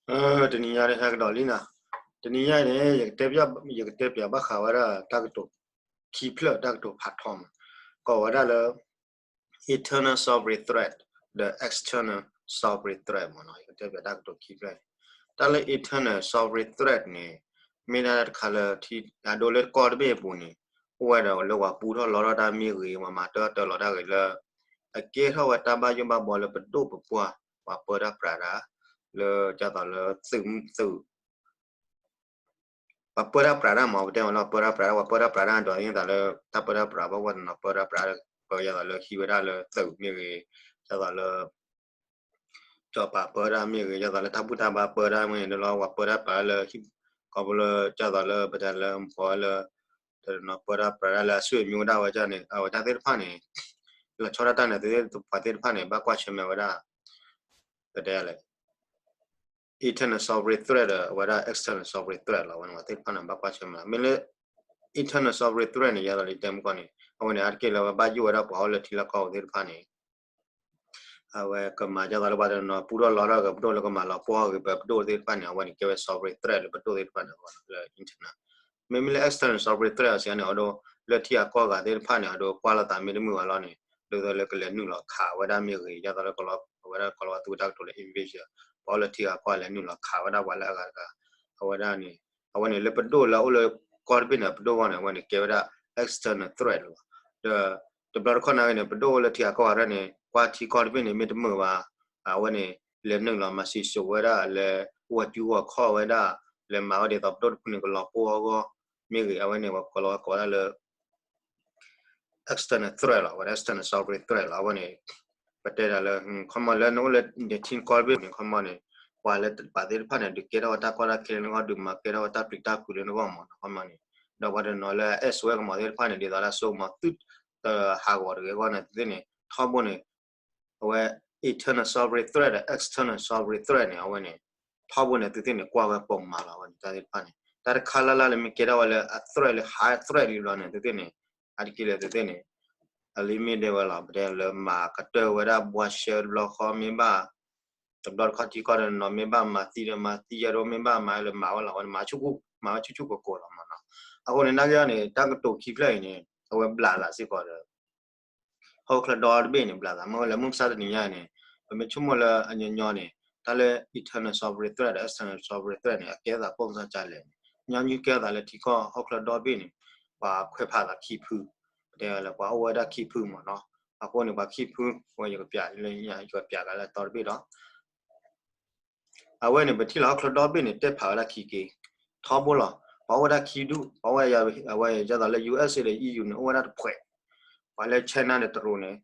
တနံၤညါန့ၣ် ဟဲကဒီးလံနီၤ, တနံၤညါန့ၣ် ယကတဲပၠးဘၣ်ဃးဝဲဒၣ်တၢ်ကတိၤခံဖျၢၣ် တၢ်ကတိၤဖးထီမး, ကိးဝဲဒၣ်လၢ internal sovereign threat ဒီး external sovereign threat မးနီၤ, ယကတဲပၠးတၢ်ကတိၤခံဖျၢၣ်န့ၣ်, တၢ်လၢ internal sovereign threat န့ၣ် မ့ၢ်ဒၣ်တခါလၢ အဒိလၢကီၢ်တဘ့ၣ်အပူၤန့ၣ် အိၣ်ဝဲဒီးလၢပှၤပူထီၣ်လီထီၣ်တၢ်မ့ၢ်ဂ့ၤ, ပှၤမၤတၢ်အၢတၢ်လီတၢ်ဂ့ၤလၢ အကဲထီၣ်ဝဲတၢ်ဘၣ်ယိၣ်ဘၣ်ဘီလၢပဒိၣ်ပပှၢ်, ပှၤပၢတၢ်ပြးတၢ် လၢဒ်သိးလၢသုးမုၢ်သုး ပှၤပၢတၢ်ပြးတၢ်မး, ပတဲမးလၢပၢတၢ်ပြးတၢ်, ပှၤပၢတၢ်ပြးတၢ်ဒီး ဒ်သိးလၢတၢ်ပၢတၢ်ပြး ပှၤဝဲတနီၤပၢတၢ်ပြးတၢ် ပဒ်သိးလၢဟံးဝဲဒၣ်လၢသုးမ့ၢ်ဂ့ၤ, ဒ်သိးလၢ စီၤပၤပၢတၢ်မ့ၢ်ဂ့ၤ, ဒ်သိးလၢတၢ်ဘူၣ်တၢ်ဘါပၢတၢ်မ့ၢ်ဂ့ၤန့ၣ်လီၤ, ပှၤပၢတၢ်ပြးလၢ ခီဖျိလၢ ဒ်သိးလၢပတဲလၢ ပှၤလၢ တနီၤပၢတၢ်ပြးတၢ်လၢအဆွေမျိုးဒၣ်ဝဲန့ၣ် အဝဲတၢ်သ့ၣ်တဖၣ်န့ၣ် လီၤဆီဒၣ်တၢ်န့ၣ် ပှၤသ့ၣ်တဖၣ်န့ၣ် ဘၣ်ကွၢ်ဆၢၣ်မဲာ်ဝဲဒၣ် ပတဲလဲၣ် internal sovereign threat ဒီး အဝဲဒၣ် external sovereign threat လီၤ. အဝဲန့ၣ် ပှၤသ့ၣ်တဖၣ်န့ၣ် ဘၣ်ကွၢ်ဆၢၣ်မဲာ်လီၤ. မ့ၢ်လၢ internal sovereign threat န့ၣ် ယၤသိးလၢယတဲမုၢ်ကီၢ်န့ၣ် အဝဲန့ၣ် အါတက့ၢ်လၢအဝဲဘၣ်ယိၣ်ဝဲဒၣ်ပှၤအိၣ်လၢထံလၢကီၢ်သ့ၣ်တဖၣ်န့ၣ် အဝဲကမၤဒ်သိးလၢပှၤတနီၤပူထီၣ်လီထီၣ်ဂ့ၤ ပဒိၣ်လၢကမၤလီၤပှီၢ်ဂ့ၤ ပပဒိၣ်သ့ၣ်တဖၣ်န့ၣ် အဝဲန့ၣ်ကဲဝဲ sovereign threat လၢပဒိၣ်သ့ၣ်တဖၣ်န့ၣ် လၢ internal. မ့မ့ၢ်လၢ external sovereign threat အစံးန့ၣ် အဒိ လၢထံဂၤကီၢ်ဂၤသ့ၣ်တဖၣ်န့ၣ် အဒိကွၢ်လိာ်သးမ့ၢ်တမုာ်ဘၣ်လီၤန့ၣ် ဒ်သိးလၢကလဲၤနုာ်လီၤခးဝဲဒၣ်မ့ၢ်ဂ့ၤ, ဒ်သိးလၢ အဝဲဒၣ်ကီၤလၤဝါသူဝဲတၢ်ကတိၤလၢ invasion ပှၤအိၣ်လၢထံဂၤကီၢ်ဂၤလဲၤနုာ်လီၤခးဝဲဒၣ်ပှၤလၢအဂၤတဂၤ အဝဲဒၣ်န့ၣ် အဝဲန့ၣ်လၢပဒိၣ်လၢအအိၣ်လၢကီၢ်တဘ့ၣ်န့ၣ် ပဒိၣ်အဂီၢ်န့ၣ် အဝဲန့ၣ်ကဲဝဲဒၣ် external threat လီၤ. ဒီး တဘျီတခီၣ်နာ်က့န့ၣ် ပဒိၣ်အိၣ်လၢထံဂၤကီၢ်ဂၤန့ၣ် ကွၢ်ထံကီၢ်တဘ့ၣ်န့ၣ် မ့ၢ်တမုာ်ဘၣ် အဝဲန့ၣ် လဲၤနုာ်လီၤမၤစံၣ်စိၤဝဲဒၣ် လဲၤဂီၤစုဂီၤခီၣ်ဝဲဒၣ် လဲၤမၤဝဲဒ်သိးပဒိၣ်တဖုန့ၣ် ကလီၤပှီၢ်အဂီၢ်မ့ၢ်ဂ့ၤ, အဝဲန့ၣ် ပှၤကီၤလၤဝါကိးဝဲဒၣ်လၢ external threat လီၤ, အဝဲဒၣ် external sovereign threat လီၤ. အဝဲန့ၣ် ပတဲဒၣ်လၢ ခီမီလၢနအိၣ်လၢထံကီၢ်တဘ့ၣ်န့ၣ် ခီမီန့ၣ် ပှၤလၢပာ်သ့ၣ်တဖၣ်န့ၣ် ဒုးကဲထီၣ်ဝဲတၢ်ကီတၢ်ခဲလၢနဂီၢ်, ဒုးမၤကဲထီၣ်ဝဲတၢ်ပျံၤတၢ်ဖုးလၢနဂီၢ်မးနီၤ, ခီမီန့ၣ် ဒီးပှၤတနီၤလၢအအဲၣ်ဆိးဝဲကမီၤသ့ၣ်တဖၣ်န့ၣ် ဒ်သိးလၢအစိကမီၤသုတဟးဂီၤတဂ့ၤအဂီၢ်န့ၣ် သုသ့ၣ်န့ၣ် ထီဘိန့ၣ် အဝဲ internal sovereign threat ဒီး external sovereign threat န့ၣ် အဝဲန့ၣ် ထီဘိန့ၣ် သုသ့ၣ်န့ၣ် ကွၢ်ဝဲပိာ်မးလီၤ. အဝဲန့ၣ် တၢ်သ့ၣ်တဖၣ်န့ၣ် တၢ်တခါလၢ်လၢ်လၢမ့ၢ်ကဲထီၣ်ဝဲလၢအ threat လၢ high threat လံဘျီန့ၣ် သုသ့ၣ်န့ၣ် အါတက့ၢ်လၢသုသ့ၣ်န့ၣ် အလံမ့ၢ်ဒဲဝဲလီၤ. ပတဲလၢမၤကတၢၢ်ဝဲဒၣ်ဘှါရှဲတဘျီဃီမ့ၢ်ဘၣ် တဘျီတခီၣ်ထံကီၢ်တနီၤမ့ၢ်ဘၣ်မၤသံဒီးမၤသံယဲဒိၣ်မ့ၢ်ဘၣ်မၤလၢမၤဝဲလီၤ, အဝဲန့ၣ် မၤဆူၣ်ဆူၣ်ကိၤကိၤလီၤမးနီၤ. အဃိန့ၣ် နာ်က့န့ၣ် တၢ်ကတိၤခံဖျၢၣ်အံၤန့ၣ် အဝဲဘျးသးစ့ၢ်ကီးဒီး ဟီၣ်ခိၣ်ချၢဒီဘ့ၣ်န့ၣ် ဘျးသး မ့ၢ်ဝဲလၢမုၢ်မဆါတနံၤညါန့ၣ် ပမ့ၢ်ဆိကမိၣ်လၢအညီညီန့ၣ် တၢ်လၢ internal sovereign threat ဒီး external sovereign threat န့ၣ် အကဲသးပိၢ်မဆါကလဲၣ်န့ၣ် ညီနုၢ်ကဲသးလၢထံကီၢ်ဟီၣ်ခိၣ်ချၢဒီဘ့ၣ်န့ၣ် ပှၤခွဲးဖးသးခံဖု, ပတဲလၢပှၤအိၣ်ဝဲဒၣ်ခံဖုမးနီၤ. အဃိန့ၣ် ပှၤခံဖု ဝဲယကပျးလၢညါ ယကပျးကလၢတီတဘ့ၣ်ဒီး အဝဲန့ၣ် ပထံၣ်လီၤဟီၣ်ခိၣ်ချၢဒီဘ့ၣ်န့ၣ် တဲဖးဝဲဒၣ်ခံက့ၤ ထီဘိလီၤ. ပှၤအိၣ်ဝဲဒၣ်ခံဒူၣ်, ပှၤအိၣ်ဝဲဒၣ် အဝဲဒ်သိးလၢ ယူအက်စ်အေ ဒီး အီးယူး န့ၣ် အိၣ်ဝဲဒၣ်တဖှဲး, ပှၤလၢ China ဒီးတရူးန့ၣ်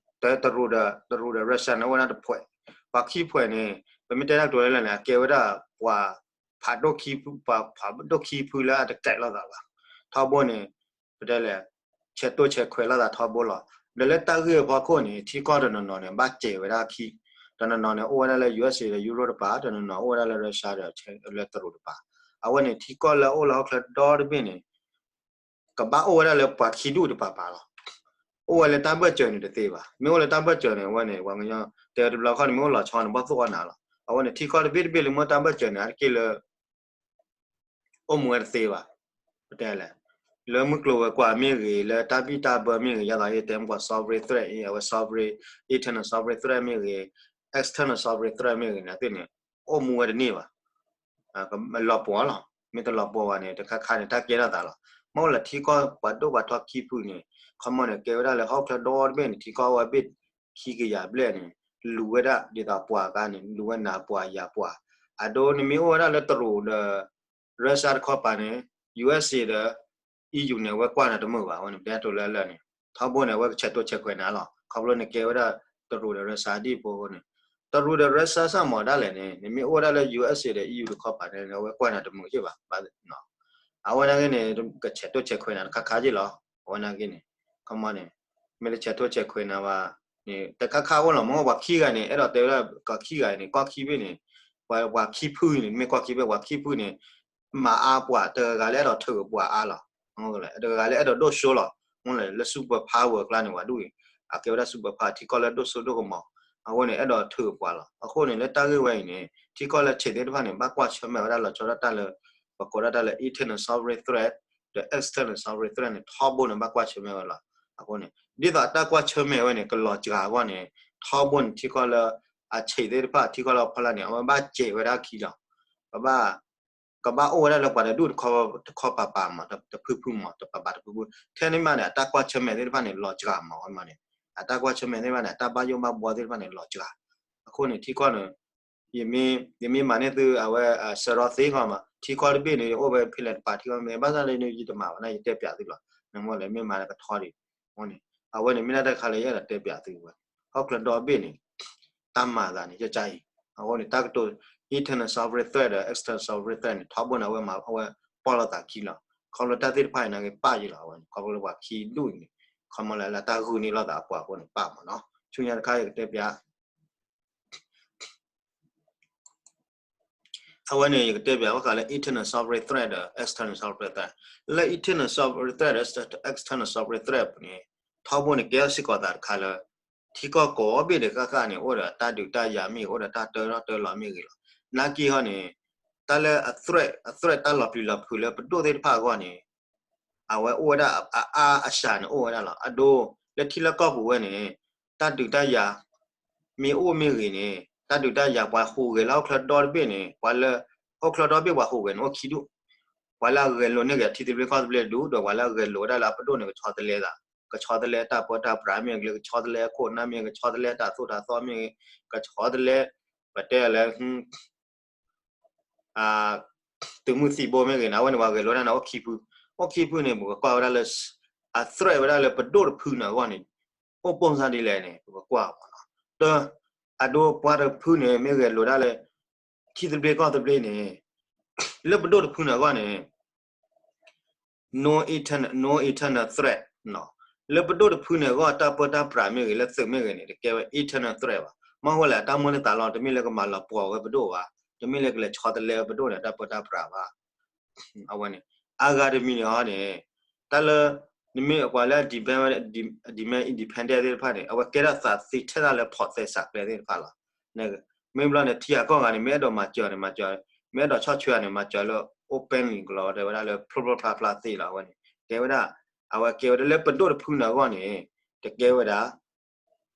တရူးဒီး တရူးဒီး Russia န့ၣ် အိၣ်ဝဲဒၣ်တဖှဲး, ပှၤခံဖှဲးန့ၣ် ပမ့ၢ်တဲတၢ်ကတိၤလၢလၢ်န့ၣ် အကဲဝဲဒၣ်ပှၤဖးဒိၣ်ခံဖု, ပှၤဖးဒိၣ်ခံဖုလၢအတကဲးလိာ်သးဘၣ်. ထီဘိန့ၣ် ပတဲလဲၣ် ဆဲးတိၢ်ဆဲးခွဲးလိာ်သးထီဘိလီၤ. ဒီးလၢတၢ်ဂ့ၢ်အဖီခိၣ်န့ၣ် ထံကီၢ်တနီၤနီၤန့ၣ် ဘၣ်စဲးဝဲဒၣ်ခံ, တနီၤနီၤန့ၣ် အိၣ်ဝဲဒၣ်လၢ ယူအက်စ်အေ ဒီး ယူရိၣ်တပၤ, တနီၤနီၤအိၣ်ဝဲဒၣ်လၢ Russia ဒီး လၢတရူးတပၤ. အဝဲန့ၣ် ထံကီၢ်လၢအအိၣ်လၢဟီၣ်ခိၣ်ချၢဒီတဘ့ၣ်န့ၣ် ကဘၣ်အိၣ်ဝဲဒၣ်လၢပှၤခံဒူၣ်တပၤပၤလီၤ. အိၣ်ဝဲလၢတၢ်ဘၢၣ်စၢၤန့ၣ်တသ့ဘၣ်. မ့ၢ်အိၣ်လၢတၢ်ဘၢၣ်စၢၤန့ၣ် အဝဲန့ၣ် ပှၤကညီတဲဝဲတဘျီခီန့ၣ် မ့ၢ်အိၣ်လီၤဆီန့ၣ် ဘီၣ်သိၣ်အီၣ်နၤလီၤ. အဝဲန့ၣ် ထံကီၢ်တဘ့ၣ်တဘ့ၣ်လၢမ့ၢ်တၢ်ဘၢၣ်စၢၤန့ၣ် အါတက့ၢ်လၢ အိၣ်မူဝဲတသ့ဘၣ်. ပတဲလဲၣ် လၢမုၢ်ကျိၤဝဲၤကွာ်မ့ၢ်ဂ့ၤ, လၢတၢ်ဘံၣ်တၢ်ဘၢမ့ၢ်ဂ့ၤ, ဒ်သိးယတဲမ့ၢ်ပှၤ sovereign threat အံၤ အဝဲ sovereign, internal sovereign threat မ့ၢ်ဂ့ၤ, external sovereign threat မ့ၢ်ဂ့ၤန့ၣ် အသ့ၣ်န့ၣ် အိၣ်မူဝဲတန့ၢ်ဘၣ်. လီၤပှီၢ်လီၤ. မ့ၢ်တလီၤပှီၢ်ဘၣ်န့ၣ် တခါခါန့ၣ် တၢ်ကဲထီၣ်သးလီၤ. မ့ၢ်အိၣ်လၢထံကီၢ်ပှၤဒိၣ်ပှၤထီခံဖုန့ၣ် ခီမီန့ၣ် ကဲဝဲဒၣ်လၢဟီၣ်ခိၣ်ချၢဒီတဘ့ၣ်န့ၣ် ထံကီၢ်ဝဲဘ့ၣ်ခံကယၤဘျဲၣ်န့ၣ် လူၤဝဲဒၣ်ဒ်သိးပှၤအခါန့ၣ် လူၤဝဲနၤပှၤယၤပှၤ. အဒိန့ၣ်မ့ၢ်အိၣ်ဝဲဒၣ်လၢတရူးဒီး Russia တခီပၤန့ၣ် ယူအက်စ်အေ ဒီး အီးယူး န့ၣ် အဝဲကွၢ်နၤတမုာ်ဘၣ်. အဝဲန့ၣ် ပတဲတိၤလၢလၢာ်န့ၣ် ထီဘိန့ၣ် အဝဲကဆဲးတိၢ်ဆဲးခွဲးနၤလီၤ. ခီဖျိနကဲဝဲဒၣ်တရူးဒီး Russia ဒ်ဖိအဃိန့ၣ် တရူးဒီး Russia စၢ်မီၤဒၣ်လဲာ်န့ၣ် နမ့ၢ်အိၣ်ဝဲဒၣ်လၢ ယူအက်စ်အေ ဒီး အီးယူး တခီပၤန့ၣ် အဝဲကွၢ်နၤတမုာ်က့ၢ်ဘၣ်. အဝဲနာ်က့န့ၣ် ကဆဲးတိၢ်ဆဲးခွဲးနၤတခါခါက့ၢ်လီၤ. အဝဲနာ်က့န့ၣ် ခီမီန့ၣ် မ့ၢ်တဆဲးတိၢ်ဆဲးခွဲးနၤဘၣ်န့ၣ် တခါခါအိၣ်လီၤ. မ့ၢ်ပှၤခံဂၤန့ၣ် အဲၣ်ဒိးတဲဝဲဒၣ် ပှၤခံဂၤန့ၣ် ကီၢ်ခံဘ့ၣ်န့ၣ် ပှၤခံဖုန့ၣ် မ့ၢ်ကီၢ်ခံဘ့ၣ် ပှၤခံဖုန့ၣ် မၤအါပှၤ တဂၤဂၤလၢအဲၣ်ဒိးထုးပှၤအါလီၤ. တဂၤဂၤလၢအဲၣ်ဒိးဒိၣ်စိလီၤ. မ့ၢ်လၢ super power အကျါန့ၣ် ပှၤဒူၣ်အံၤ အကဲဝဲဒၣ် super power ထံကီၢ်လၢဒိၣ်စိဒိၣ်ကမီၤ အဃိန့ၣ် အဲၣ်ဒိးထုးပှၤလီၤ. အဃိန့ၣ် လၢတၢ်ဂ့ၢ်ဝဲအံၤန့ၣ် ထံကီၢ်လၢဆံးသ့ၣ်တဖၣ်န့ၣ် ဘၣ်ကွၢ်ဆၢၣ်မဲာ်ဝဲဒၣ်လီၤဆီဒၣ်တၢ်လၢ ပကိးဒၣ်တၢ်လၢ internal sovereign threat ဒီး external sovereign threat န့ၣ် ထီဘိန့ၣ် ဘၣ်ကွၢ်ဆၢၣ်မဲာ်ဝဲလီၤ. အဃိန့ၣ် ဒ်သိးအတၢ်ကွၢ်ဆၢၣ်မဲာ်ဝဲန့ၣ် ကလီၤစှၤအဂီၢ်န့ၣ် ထီဘိန့ၣ် ထံကီၢ်လၢအဆံးသ့ၣ်တဖၣ် ထံကီၢ်လၢအဖီလာ်န့ၣ် အဝဲဘၣ်စဲးဝဲဒၣ်ခံလီၤ. ကဘၣ် ကဘၣ်အိၣ်ဝဲဒၣ်လၢပှၤတဒူၣ်တခီပၤပၤမး တဖုဖုမး တပၤပၤတဖုဖု ထဲန့ၣ်မးန့ၣ် အတၢ်ကွၢ်ဆၢၣ်မဲာ်သ့ၣ်တဖၣ်န့ၣ် လီၤစှၤမးဝဲမးန့ၣ် အတၢ်ကွၢ်ဆၢၣ်မဲာ်သ့ၣ်တဖၣ်န့ၣ် အတၢ်ဘၣ်ယိၣ်ဘၣ်ဘှီသ့ၣ်တဖၣ်န့ၣ် လီၤစှၤ. အဃိန့ၣ် ထံကီၢ်န့ၣ် ယမ့ၢ်မၤန့ၢ်သုအဝဲ စရီသ့ကီးမး ထံကီၢ်တဘ့ၣ်န့ၣ် ယအိၣ်ဝဲဖဲလဲၣ်တပၤထံကီၢ်မ့ၢ် ဘၣ်ဆၣ်လၢယတဲပၠးသုလီၤ. နမ့ၢ်လဲၤမ့ၢ်မၤလၢကထီဒံး အဃိန့ၣ် အဝဲန့ၣ်မ့ၢ်ဒၣ်တၢ်တခါလၢယအဲၣ်ဒိးတဲပၠးသုဝဲ ဟီၣ်ခိၣ်ချၢဒီဘ့ၣ်န့ၣ် တၢ်မၤသးန့ၣ် ကကအံၤ အဃိန့ၣ် တၢ်ကတိၤ internal sovereign threat ဒီး external sovereign threat န့ၣ် ထီဘိန့ၣ် အဝဲမၤ အဝဲပီၢ်လိာ်သးခံလီၤ. ခီဖျိတၢ်သ့ၣ်တဖၣ်အံၤန့ၣ် ကပၣ်ယံလီၤ အဝဲန့ၣ် ခီဖျိလၢပှၤခံဒူၣ်အံၤန့ၣ် ခီမီလၢလၢတၢ်ဂုာ်န့ၢ်လိာ်သးအပှၤအဃိန့ၣ် ပၣ်မးနီၤ ဆူညါတခါယကတဲပၠး အဝဲန့ၣ် ယကတဲပၠးဘၣ်ဃးလၢ internal sovereign threat ဒီး external sovereign threat လၢ internal sovereign threat ဒီး external sovereign threat န့ၣ် ထီဘိန့ၣ် ကဲထီၣ်စ့ၢ်ကီးသးတခါလၢ ထံကီၢ်ကိးဘ့ၣ်ဒံးဃၣ်ဃၣ်န့ၣ် အိၣ်ဒီးတၢ်ဒုးတၢ်ယၤမ့ၢ်ဂ့ၤ အိၣ်ဒီးတၢ်တၢထီၣ်တၢလီၤမ့ၢ်ဂ့ၤလီၤ. နာ်က့ဟီန့ၣ် တၢ်လၢအ threat အ threat တၢ်လီၤပျံၤလီၤဖုးလၢပဒိၣ်သ့ၣ်တဖၣ်အဂီၢ်န့ၣ် အဝဲအိၣ်ဝဲဒၣ်အအါအစှၤန့ၣ် အိၣ်ဝဲဒၣ်လီၤ. အဒိ လၢထံလၢကီၢ်ပူၤဝဲန့ၣ် တၢ်ဒုးတၢ်ယၤ မ့ၢ်အိၣ်မ့ၢ်ဂ့ၤန့ၣ် တၢ်ဒုးတၢ်ယၤ ပှၤဟူးဂဲၤလၢဟီၣ်ခိၣ်ချၢဒီတဘ့ၣ်န့ၣ် ပှၤလၢ ဟီၣ်ခိၣ်ချၢဒီဘ့ၣ်ပှၤဟူးဂဲၤန့ၣ် အိၣ်ခံဒူၣ် ပှၤလၢအဂဲၤလိာ်န့ၢ်ဂ့ၤထံသဘျ့ကီၢ်သဘျ့ဒူၣ် ဒီးပှၤလၢအဂဲၤလိာ်ဝဲဒၣ်လၢအပဒိၣ်န့ၣ် ကဆီတလဲသး ကဆီတလဲတၢ်ပၢတၢ်ပြးမ့ၢ်ဂ့ၤ ကဆီတလဲအခိၣ်အနၢ်မ့ၢ်ဂ့ၤ ကဆီတလဲတၢ်သိၣ်တၢ်သီမ့ၢ်ဂ့ၤ ကဆီတလဲ ပတဲလၢ သုးမုၢ်သံၣ်ဘိမ့ၢ်ဂ့ၤန့ၣ် အဝဲန့ၣ်ပှၤဂဲၤလိာ်ဝဲဒၣ်န့ၣ် အိၣ်ခံဖု အိၣ်ခံဖုန့ၣ် ပကကွၢ်ဝဲဒၣ်လၢ အ threat ဝဲဒၣ်လၢပဒိၣ်တဖုန့ၣ်အဂီၢ်န့ၣ် အိၣ်ပိၢ်စၢ်ဒ်လဲၣ်န့ၣ် ပကကွၢ်မးနီၤ. တၢ အဒိပှၤတဖုန့ၣ် မ့ၢ်ဂဲၤလိာ်ဒၣ်လၢ ထံသဘျ့ကီၢ်သဘျ့န့ၣ် လၢပဒိၣ်တဖုန့ၣ်အဂီၢ်န့ၣ် no internal, no internal threat နီၤ. လၢပဒိၣ်တဖုန့ၣ်အဂီၢ် တၢ်ပၢတၢ်ပြးမ့ၢ်ဂ့ၤ လၢသုးမ့ၢ်ဂ့ၤန့ၣ် တကဲဝဲ internal threat ဘၣ်. မ့ၢ်ဃိလဲၣ် အတၢ်မိၣ်န့ၢ်သးလီ တမ့ၢ်လၢကမၤလီၤပှီၢ်ဝဲပဒိၣ်ဘၣ်, တမ့ၢ်လၢကလဲၤဆီတလဲဝဲပဒိၣ်န့ၣ် တၢ်ပၢတၢ်ပြးဘၣ်. အဝဲန့ၣ် အဂၤတမံၤန့ၣ်ဟီန့ၣ် တၢ်လၢ နမ့ၢ်ပှၤလၢ demand ဝဲ demand independent သ့ၣ်တဖၣ်န့ၣ် အဝဲကဲထီၣ်သးသ့ထဲဒၣ်လၢဖီၣ်သဲစးကျဲသ့ၣ်တဖၣ်လီၤ. မ့ၢ်ဘျီန့ၣ် ထံဂၤကီၢ်ဂၤန့ၣ် မ့ၢ်အဲၣ်ဒိးမၤစၢၤန့ၣ် မၤစၢၤ, မ့ၢ်အဲၣ်ဒိးဆီၣ်ထွဲန့ၣ် မၤစၢၤလၢ open န့ၣ် ကလီၤတဲဝဲဒၣ်လၢ ဖျိဖျိဖျါဖျါသ့လီၤ. အဝဲန့ၣ် တဲဝဲဒၣ် အဝဲကဲဝဲဒၣ်လၢပဒိၣ်တဖုန့ၣ်အဂီၢ်န့ၣ် တကဲဝဲဒၣ်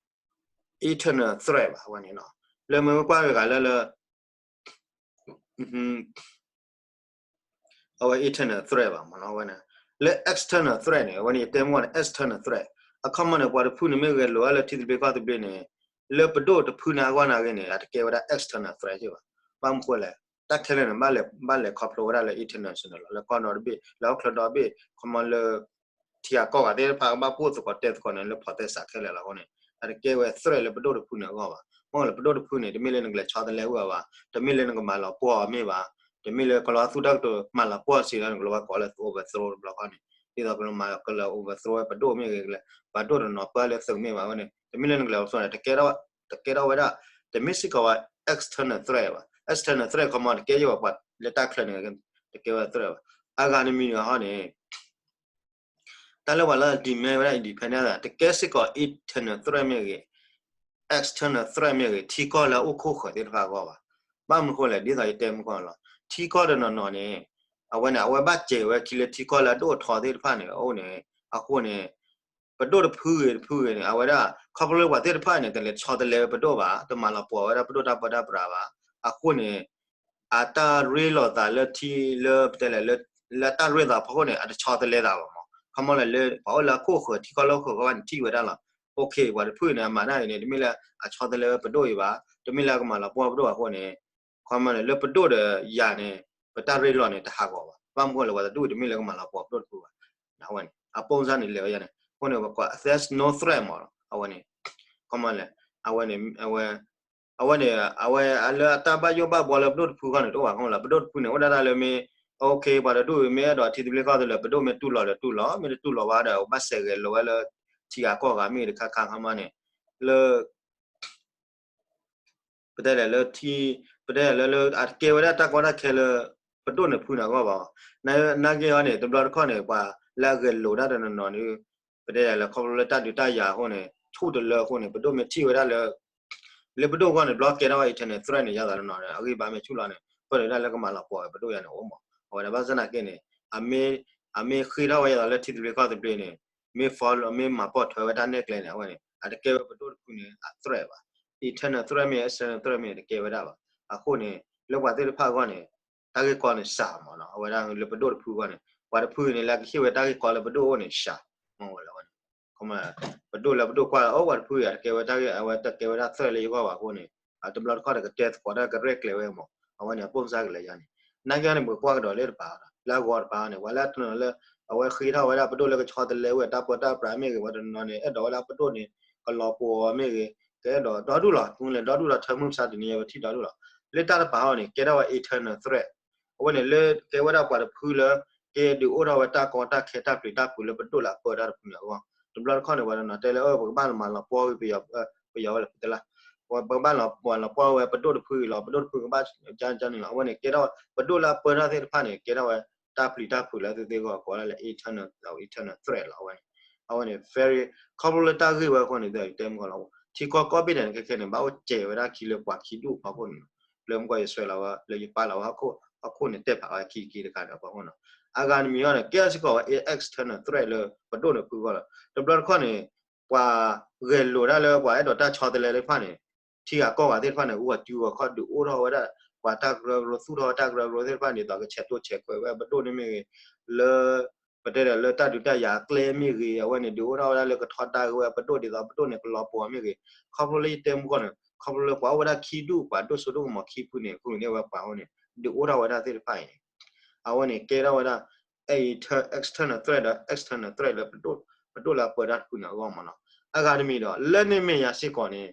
internal threat ဘၣ် အဝဲန့ၣ်နီၤ. လၢမ့ၢ်ကွၢ်တဂၤလၢလၢ အဝဲ internal threat ဘၣ်မ့ၢ်နီၤ အဝဲန့ၣ်. လၢ external threat န့ၣ် အဝဲန့ၣ် ယတဲမ့ၢ်န့ၣ် external threat အခီမီန့ၣ် ပှၤတဖုန့ၣ်မ့ၢ်ဂဲၤလိာ်ဝဲလၢထံသဘျ့ကီၢ်သဘျ့န့ၣ် လၢပဒိၣ်တဖုန့ၣ်အဂီၢ်န့ၣ်ဂ့ၤန့ၣ် အတကဲဝဲဒၣ် external threat ဘၣ်. ဘၣ်မနုၤဃိလဲၣ် တၢ်ခဲလၢာ်န့ၣ် ဘၣ်လဲၤခီဖျိဝဲဒၣ်လၢ international လီၤ. လၢကီၢ်ဒီဘ့ၣ် လၢဟီၣ်ခိၣ်ဒီဘ့ၣ် ခီမီလၢ ထံဂၤကီၢ်ဂၤသ့ၣ်တဖၣ်ကဘၣ်ပိၢ်သကိးတဲသကိးန့ၣ် လၢဖီၣ်သဲစးခဲလၢာ်လီၤ. အဃိန့ၣ် အတကဲဝဲ threat လၢပဒိၣ်တဖုန့ၣ်အဂီၢ်ဘၣ်. မ့ၢ်လၢပဒိၣ်တဖုန့ၣ် တမ့ၢ်လၢနကလဲၤဆီတလဲဝဲဘၣ်, တမ့ၢ်လၢနကမၤလီၤပှီၢ်အီၤမ့ၢ်ဘၣ်, တမ့ၢ်လၢကလီၤသူတၢ်ကတိၤမၤလီၤပှီၢ်စံးလၢနကလီၤဘၣ်ကိးလၢ overthrow တဘျီဃီန့ၣ် ဒ်သိးကလီၤမၤကလၢ overthrow ဝဲပဒိၣ်မ့ၢ်ဂ့ၤ ပှၤဒိၣ်တနီၤပၢလၢသုးမ့ၢ်ဘၣ်ဝဲန့ၣ် တမ့ၢ်လၢနကလဲၤ overthrow န့ၣ် တကဲထီၣ်ဝဲဒၣ် တမ့ၢ်စ့ၢ်ကီးဝဲ external threat ဘၣ်. external threat ခီမီ တကဲယိာ်ပှၤလၢတၢ်ချၢန့ၣ် တကဲဝဲ threat ဘၣ်. အဂၤတမံၤန့ၣ်ဟီန့ၣ် တၢ်လၢပှၤလၢ demand ဝဲဒၣ် independence တကဲစ့ၢ်ကီး internal threat မ့ၢ်ဂ့ၤ external threat မ့ၢ်ဂ့ၤ ထံကီၢ်လၢအအိၣ်ခိၣ်ဃၢၤသ့ၣ်တဖၣ်အဂီၢ်ဘၣ်. ဘၣ်မနုၤဃိလဲၣ် ဒ်သိးယတဲမုၢ်ကီၢ်လီၤ ထံကီၢ်တနီၤနီၤန့ၣ် အဝဲန့ၣ် အဝဲဘၣ်စဲးဝဲခံလၢထံကီၢ်လၢအဒိၣ်အထီသ့ၣ်တဖၣ်န့ၣ် အအိၣ်န့ၣ် အဃိန့ၣ် ပဒိၣ်တဖုဂ့ၤတဖုဂ့ၤန့ၣ် အဝဲဒၣ် ခီဖျိလၢပှၤသ့ၣ်တဖၣ်န့ၣ် တလဲၤဆီတလဲဝဲပဒိၣ်ဘၣ်, တမၤလီၤပှီၢ်ဝဲဒၣ်ပဒိၣ်တၢ်ပၢတၢ်ပြးဘၣ်. အဃိန့ၣ် အတၢ်ရ့လိာ်သးလၢထံလၢပတဲလဲၣ် လၢတၢ်ရ့လိာ်သးဖီခိၣ်န့ၣ် အတဆီတလဲသးဘၣ်မး. ခီမီလၢ ပှၤအိၣ်လၢအခိၣ်ဃၢၤ ထံကီၢ်လၢခိၣ်ဃၢၤဘၣ်န့ၣ် ထံၣ်ဝဲဒၣ်လီၤ. အိၣ်ခ့ ပှၤတဖုန့ၣ် အမၤတၢ်အံၤန့ၣ် တမ့ၢ်လၢအဆီတလဲဝဲပဒိၣ်အံၤဘၣ်, တမ့ၢ်လၢအကမၤလီၤပှီၢ်ပဒိၣ်ဘၣ်အဃိန့ၣ် ခီမီန့ၣ် လၢပဒိၣ်ဒီးယၤန့ၣ် ပတၢ်ရ့လိာ်န့ၣ် တဟးဂီၤဘၣ်. ဘၣ်မနုၤဃိလဲၣ် ပှၤတဒူၣ်တမ့ၢ်လၢကမၤလီၤပှီၢ်ပဒိၣ်တဖုဘၣ်. အဝဲန့ၣ် အပိၢ်စၢ်န့ၣ်လဲၤဝဲယၤန့ၣ် အဃိန့ၣ် ပကွၢ် there's no threat မးလီၤ. အဝဲန့ၣ် ခီမီလဲၣ် အဝဲန့ၣ် အဝဲ အဝဲန့ၣ် အဝဲလၢအတၢ်ဘၣ်ယိၣ်ဘၣ်ဘှီလၢပဒိၣ်တဖုအဂီၢ်န့ၣ် တအိၣ်ဘၣ် ခီမီလီၤ. ပဒိၣ်တဖုန့ၣ် အိၣ်ဒၣ်တၢ်လၢမ့ၢ် အိၣ်ခ့ ပှၤတဒူၣ်မ့ၢ်အဲၣ်ဒိးထံသဘျ့ကီၢ်သဘျ့ ပဒိၣ်မ့ၢ်တူၢ်လိာ်ဒီးတူၢ်လိာ်, မ့ၢ်တတူၢ်လိာ်ဘၣ်ဒီး ဘၣ်စဲးဂဲၤလိာ်ဝဲလၢ ထံဂၤကီၢ်ဂၤမ့ၢ်တခါခါ ခီမီန့ၣ် လၢ ပတဲလဲၣ်လၢထံ ပတဲလဲၣ်လၢ အတကဲဝဲဒၣ်တၢ်ကီတၢ်ခဲလၢ ပဒိၣ်န့ၣ်ဖုန့ၣ်အဂီၢ်ဘၣ်. နာ်က့ဟီန့ၣ် တဘျီတခီၣ်န့ၣ် ပှၤလၢအဂဲၤလိာ်တၢ်တနီၤနီၤန့ၣ် ပတဲလဲၣ်လၢခီဖျိလၢတၢ်ဒုးတၢ်ယၤအဃိန့ၣ် ဆူၣ်တလၢအဃိန့ၣ် ပဒိၣ်မ့ၢ်ထံၣ်ဝဲဒၣ်လၢ လၢပဒိၣ်အဂီၢ်န့ၣ် တဘျီကဲထီၣ်ဝဲ internal threat န့ၣ် ယသးတနီၤန့ၣ် အဂံၢ်ဘါမ့ၢ်ဆူၣ်လီၤန့ၣ် ပၢၢ်လၢဒၣ်လၢကမၤလီၤပှီၢ်ဝဲပဒိၣ်ယၤန့ၣ်အိၣ်မး. အဝဲဒၣ်ဘၣ်ဆၣ်သနာ်က့န့ၣ် အမ့ၢ်ဃ့ထီၣ်ဝဲယသးလၢထံသဘျ့ကီၢ်သဘျ့န့ၣ် မ့ၢ် follow မ့ၢ်မၤပိာ်ထွဲဝဲတၢ်နဲၣ်ကျဲန့ၣ် အဝဲန့ၣ် အတကဲဝဲပဒိၣ်တဖုန့ၣ် အ threat ဘၣ်. internal threat မ့ၢ် external threat မ့ၢ်တကဲဝဲဒၣ်ဘၣ်. အဃိန့ၣ် လၢပှၤသ့ၣ်တဖၣ်အဂီၢ်န့ၣ် တၢ်ဂ့ၢ်ကီန့ၣ်စှၤမးနီၤ. အဝဲဒၣ်လၢပဒိၣ်တဖုအဂီၢ်န့ၣ် ပှၤတဖုန့ၣ် လၢကဟ့ၣ်ဝဲတၢ်ဂ့ၢ်ကီလၢပဒိၣ်အအိၣ်န့ၣ်စှၤမးဝဲလီၤဝဲန့ၣ်. ပဒိၣ်လၢပဒိၣ်ကွၢ်လီၤ အိၣ်ပှၤတဖုအံၤ အတကဲဝဲတၢ်ဂ့ၢ် အဝဲတကဲဝဲဒၣ် threat လၢယဂီၢ်ဘၣ်အဃိန့ၣ် တဘျီတခီၣ်ဒီးကတဲသကိးတၢ်ကရဲၣ်ကျဲၤဝဲမး အဝဲန့ၣ်အပိၢ်စါကလဲၤယါန့ၣ် နာ်က့န့ၣ် ပကကွၢ်ကဒီးလၢတပၤ လၢအဂီၢ်တပၤန့ၣ် ပှၤလၢအတနီၤလၢ အဝဲဃ့ထီၣ်ဝဲဒၣ်ပဒိၣ်လၢကဆီတလဲဝဲတၢ်ပၢတၢ်ပြးမ့ၢ်ဂ့ၤ ပှၤတနီၤန့ၣ် အဲၣ်ဒိးဝဲဒၣ်ပဒိၣ်န့ၣ် ကလီၤပှီၢ်မ့ၢ်ဂ့ၤ ကအဲၣ်ဒိးဒီဒူၣ်လီၤ မ့ၢ်လဲၤဒီဒူၣ်ဒီး ထၢမုၢ်မဆါတနံၤအံၤ ပထံၣ်ဒီဒူၣ်လီၤ. လၢတၢ်တပၤအံၤန့ၣ် ကဲထီၣ်ဝဲ internal threat အဝဲန့ၣ်လၢကဲဝဲဒၣ်ပှၤတဖုလၢ ကဲဒုးအိၣ်ထီၣ်ဝဲတၢ်ကီတၢ်ခဲတၢ်ပျံၤတၢ်ဖုးလၢပဒိၣ်လၢအပၢတၢ်တဖုန့ၣ်အဂီၢ် တဘျီတခီၣ်န့ၣ် ပှၤတနီၤတဲလၢ ပကဘၣ်မၤလီၤပှီၢ်ဝဲ ပယီၤဝဲလၢဖုတလါ ပကဘၣ်လီၤပှီၢ်ဝဲပဒိၣ်တဖုအံၤလီၤ ပဒိၣ်တဖုကဘၣ် ကန့ၣ်လီၤ အဝဲန့ၣ် ကဲထီၣ်ဝဲ ပဒိၣ်လၢအပၢတၢ်သ့ၣ်တဖၣ်န့ၣ် ကဲထီၣ်ဝဲ တၢ်ပျံၤတၢ်ဖုးလၢသုသ့ၣ်အဂီၢ် ကိးဝဲဒၣ်လၢ internal internal threat လီၤ အဝဲန့ၣ် အဝဲန့ၣ် very ခီဖျိလၢတၢ်ဂ့ၢ်ဝဲအဃိန့ၣ် တဲမုၢ်ကီၢ်လီၤ ထံကီၢ်ကီၢ်ဘ့ၣ်ဒဲးန့ၣ် ခဲခဲန့ၣ် ဘၣ်အိၣ်စဲးဝဲဒၣ်ခံလၢပှၤခံဒူၣ်ဖီခိၣ်န့ၣ် လၢမုၢ်ကီၢ်ယဆွဲလီၤဝဲ လၢယပာ်လီၤဝဲ ဟီၣ်ခိၣ်န့ၣ် တဲဖးဝဲခံခံတခါန့ၣ် အဖီခိၣ်န့ၣ် အဂၤတမံၤအံၤန့ၣ် ကဲထီၣ်စ့ၢ်ကီးဝဲ external threat လၢပဒိၣ်န့ၣ်ဖုအဂီၢ်လီၤ. တဘျီတခီၣ်န့ၣ် ပှၤဂဲၤလိာ်တၢ်လၢပှၤအဲၣ်ဒိးတၢ်ဆီတလဲသ့ၣ်တဖၣ်န့ၣ် ထံဂၤကီၢ်ဂၤသ့ၣ်တဖၣ်န့ၣ် ဂုာ်အီၤစုဂီၤခီၣ်ဒုးအိၣ်ထီၣ်ဝဲဒၣ် ပှၤတၢ်ကရၢကရိ သူၣ်ထီၣ်ဝဲတၢ်ကရၢကရိသ့ၣ်တဖၣ်န့ၣ် ဒ်သိးကဆဲးတိၢ်ဆဲးခွဲးဝဲပဒိၣ်န့ၣ်မ့ၢ်ဂ့ၤ လၢ ပတဲဒီးလၢတၢ်ဒုးတၢ်ယၤအကျဲမ့ၢ်ဂ့ၤ အဝဲန့ၣ် ဒုးအိၣ်ထီၣ်ဝဲဒၣ်လၢကထီဒါက့ၤဝဲပဒိၣ်ဒ်သိးပဒိၣ်န့ၣ် ကလီၤပှီၢ်မ့ၢ်ဂ့ၤ ခီဖျိလၢယတဲမုၢ်ကီၢ်န့ၣ် ခီဖျိလၢပှၤအိၣ်ဝဲဒၣ်ခံဒူၣ် ပှၤဒိၣ်စိဒိၣ်ကမီၤခံဖုန့ၣ် ဃုာ်န့ၢ်ဝဲပှၤအဃိန့ၣ် ဒုးအိၣ်ထီၣ်ဝဲဒၣ်သ့ၣ်တဖၣ်အံၤန့ၣ် အဝဲန့ၣ်ကဲထီၣ်ဝဲဒၣ် external threat ဒီး external threat လၢ ပဒိၣ်လၢအပၢတၢ်တဖုန့ၣ်အဂီၢ်မးနီၤ. အဂၤတမံၤဒီး လၢန့ၣ်မ့ၢ်ယၤစ့ၢ်ကီးန့ၣ်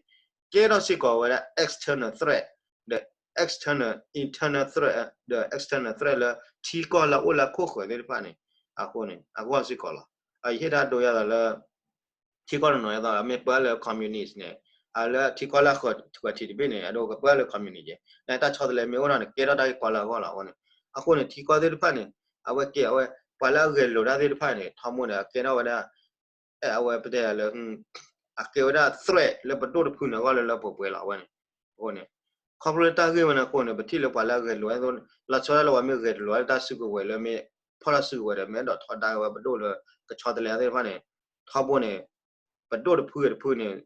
ကဲထီၣ်စ့ၢ်ကီးဝဲဒၣ် external threat ဒီး external internal threat ဒီး external threat လၢထံကီၢ်လၢအအိၣ်လၢခိၣ်ဃၢၤသ့ၣ်တဖၣ်န့ၣ် အဃိန့ၣ် အဂီၢ်စ့ၢ်ကီးလီၤ. ယဟ့ၣ်တၢ်ဒိယၤသးလၢ ထံကီၢ်တနီၤအသိး မ့ၢ်ပၢလၢ communist န့ၣ် အလၢထံကီၢ်လၢအဃၢၤထံးတဘ့ၣ်န့ၣ် အဒိကပၢလၢ communist က့ နတၢ်ဆီတလဲမ့ၢ်အိၣ်ထီၣ်န့ၣ် ကဲထီၣ်တၢ်ဂ့ၢ်ကီလၢအဂီၢ်လီၤအဃိန့ၣ် အဃိန့ၣ် ထံကီၢ်သ့ၣ်တဖၣ်န့ၣ် အဝဲကဲအဝဲ ပှၤလၢအဂဲၤလိာ်တၢ်သ့ၣ်တဖၣ်န့ၣ် ထီဘိန့ၣ် အကဲထီၣ်ဝဲဒၣ် အဝဲပတဲလၢ အကဲဝဲဒၣ် threat လၢပဒိၣ်တဖုန့ၣ်အဂီၢ်လၢလၢပှဲၤပှဲၤလီၤအဝဲန့ၣ် အဃိန့ၣ် ခီဖျိလၢတၢ်ဂ့ၢ်ဝဲန့ၣ်အဃိန့ၣ် ပထံၣ်လၢပှၤလၢအဂဲၤလိာ်ဝဲ လီၤဆီဒၣ်လၢပှၤမ့ၢ်ဂဲၤလိာ်ဝဲလၢတၢ်စုကဝဲၤလၢမ့ၢ် ဖီၣ်တၢ်စုကဝဲၤဒီး မ့ၢ်အဲၣ်ဒိးထီဒါက့ၤဝဲပဒိၣ်လၢ ကဆီတလဲသ့ၣ်တဖၣ်န့ၣ် ထီဘိန့ၣ် ပဒိၣ်တဖုဂ့ၤတဖုန့ၣ်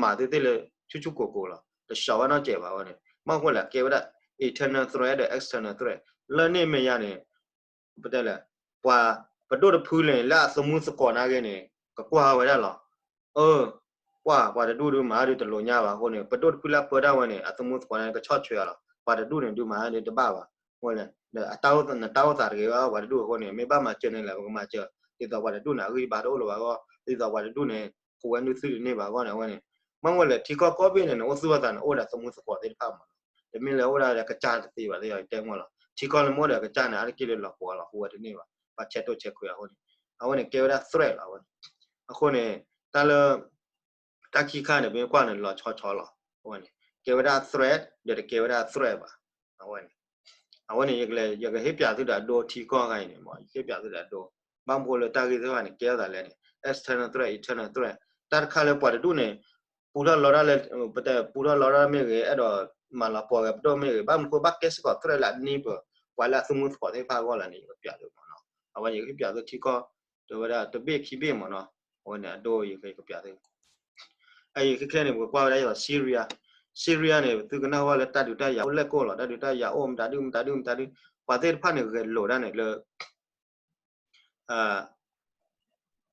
မၤသ့ၣ်သ့ၣ်လၢ ဆူၣ်ဆူၣ်ကိၢ်ကိၢ်လီၤ တဆှီဝဲနီတစဲးဘၣ်ဝဲန့ၣ် ဘၣ်မနုၤဃိလဲၣ် ကဲဝဲဒၣ် internal threat ဒီး external threat လၢန့ၣ်မ့ၢ်ယါန့ၣ် ပတဲလဲၣ် ပှၤ ပဒိၣ်တဖုန့ၣ် လၢအသမူသကိးနာ်က့န့ၣ် ကကွၢ်ဝဲဒၣ်လီၤ အၢ ပှၤ ပှၤတဒူၣ်ဒုးမၤဒုးတလိာ်ညါဘၣ်အဃိန့ၣ် ပဒိၣ်တဖုလၢအပၢတၢ်ဝဲန့ၣ် အသမူသကိးန့ၣ် ကဆီၣ်ထွဲအီၤလီၤ ပှၤတဒူၣ်န့ၣ် ဒုးမၤဒုးတဘၣ်ဘၣ် အဃိလဲၣ် နတၢ်အိၣ်သးတဂ့ၤဘၣ် ပှၤတဒူၣ်အဃိန့ၣ် မ့ၢ်ဘၣ်မၤစၢၤန့ၣ်လဲၣ် ပကမၤစၢၤ ဒ်သိးပှၤတဒူၣ်န့ၣ် အဂံၢ်ဘါတအိၣ်လၢၤဘၣ်အဂီၢ် ဒ်သိးပှၤတဒူၣ်န့ၣ် ဃိးဝဲနုာ်သုတန့ၢ်ဘၣ်အဂီၢ်န့ၣ် အဝဲန့ၣ် ဘၣ်မနုၤဃိလဲၣ် ထံကီၢ်ကီၢ်ဘ့ၣ်န့ၣ် နအိၣ်သူၣ်ဘၣ်သးန့ၣ် အိၣ်ဒီးသမူသကိးသ့ၣ်တဖၣ်မး တမ့ၢ်လၢအိၣ်ဒၣ်ဒီးကစၢ်တသ့ဘၣ်သ့ၣ် ယတဲမ့ၢ်လီၤ ထံကီၢ်လၢမ့ၢ်အိၣ်ဒီးကစၢ်န့ၣ် အါတက့ၢ်လၢလီၤပှီၢ်လီၤ ဃိးဝဲတန့ၢ်ဘၣ် ပှၤဆဲးတိၢ်ဆဲးခွဲးအဃိန့ၣ် အဝဲန့ၣ် ကဲဝဲဒၣ် threat လီၤ အဝဲန့ၣ် အဃိန့ၣ် တၢ်လၢ တၢ်ခံခါန့ၣ် ပမ့ၢ်ကွၢ်န့ၣ် လီၤဆီဆီလီၤ အဝဲန့ၣ် ကဲဝဲဒၣ် threat ဒီးတကဲဝဲဒၣ် threat ဘၣ် အဝဲန့ၣ် အဝဲန့ၣ် ယကဟ့ၣ်ပၠးသုဒီးအဒိထံကီၢ်ခါအံၤန့ၣ် ယကဟ့ၣ်ပၠးသုဒီးအဒိ ဘၣ်မနုၤဃိလၢတၢ်ဂ့ၢ်သ့ၣ်တဖၣ်န့ၣ် ကဲထီၣ်သးလဲၣ်န့ၣ် external threat internal threat တၢ်တခါလၢပှၤတဒူၣ်န့ၣ် ပူထီၣ်လီတၢ်လၢ ပတဲပူထီၣ်လီတၢ်မ့ၢ်ဂ့ၤ အဲၣ်ဒိးမၤလီၤပှီၢ်ဂ့ၤပဒိၣ်မ့ၢ်ဂ့ၤ ဘၣ်မနုၤဃိဘၣ်ကဲစ့ၢ်ကီး threat လၢအန့ၢ်ပၢၢ် ပှၤလၢအသမူသကိးသ့ၣ်တဖၣ်အဂီၢ်လၢန့ၣ် ယကပၠးသုမ့ၢ်နီၤ အဝဲယကဟ့ၣ်ပၠးသုထံကီၢ် တဲဝဲဒၣ်တဘ့ၣ်ခံဘ့ၣ်မ့ၢ်နီၤ အဝဲန့ၣ်အဒိယကပၠးသု အအံၤခဲခဲန့ၣ် ပကကွၢ်ဝဲဒၣ်ယသး Syria Syria န့ၣ် သုကနၢ်ဟူလၢတၢ်ဒုးတၢ်ယၤအိၣ်လဲၣ်ကိၢ်လီၤ တၢ်ဒုးတၢ်ယၤအိၣ် မတၤဒုမတၤဒုမတၤဒု ပှၤသ့ၣ်တဖၣ်န့ၣ် ဂဲၤလိာ်ဒၣ်န့ၣ်လၢ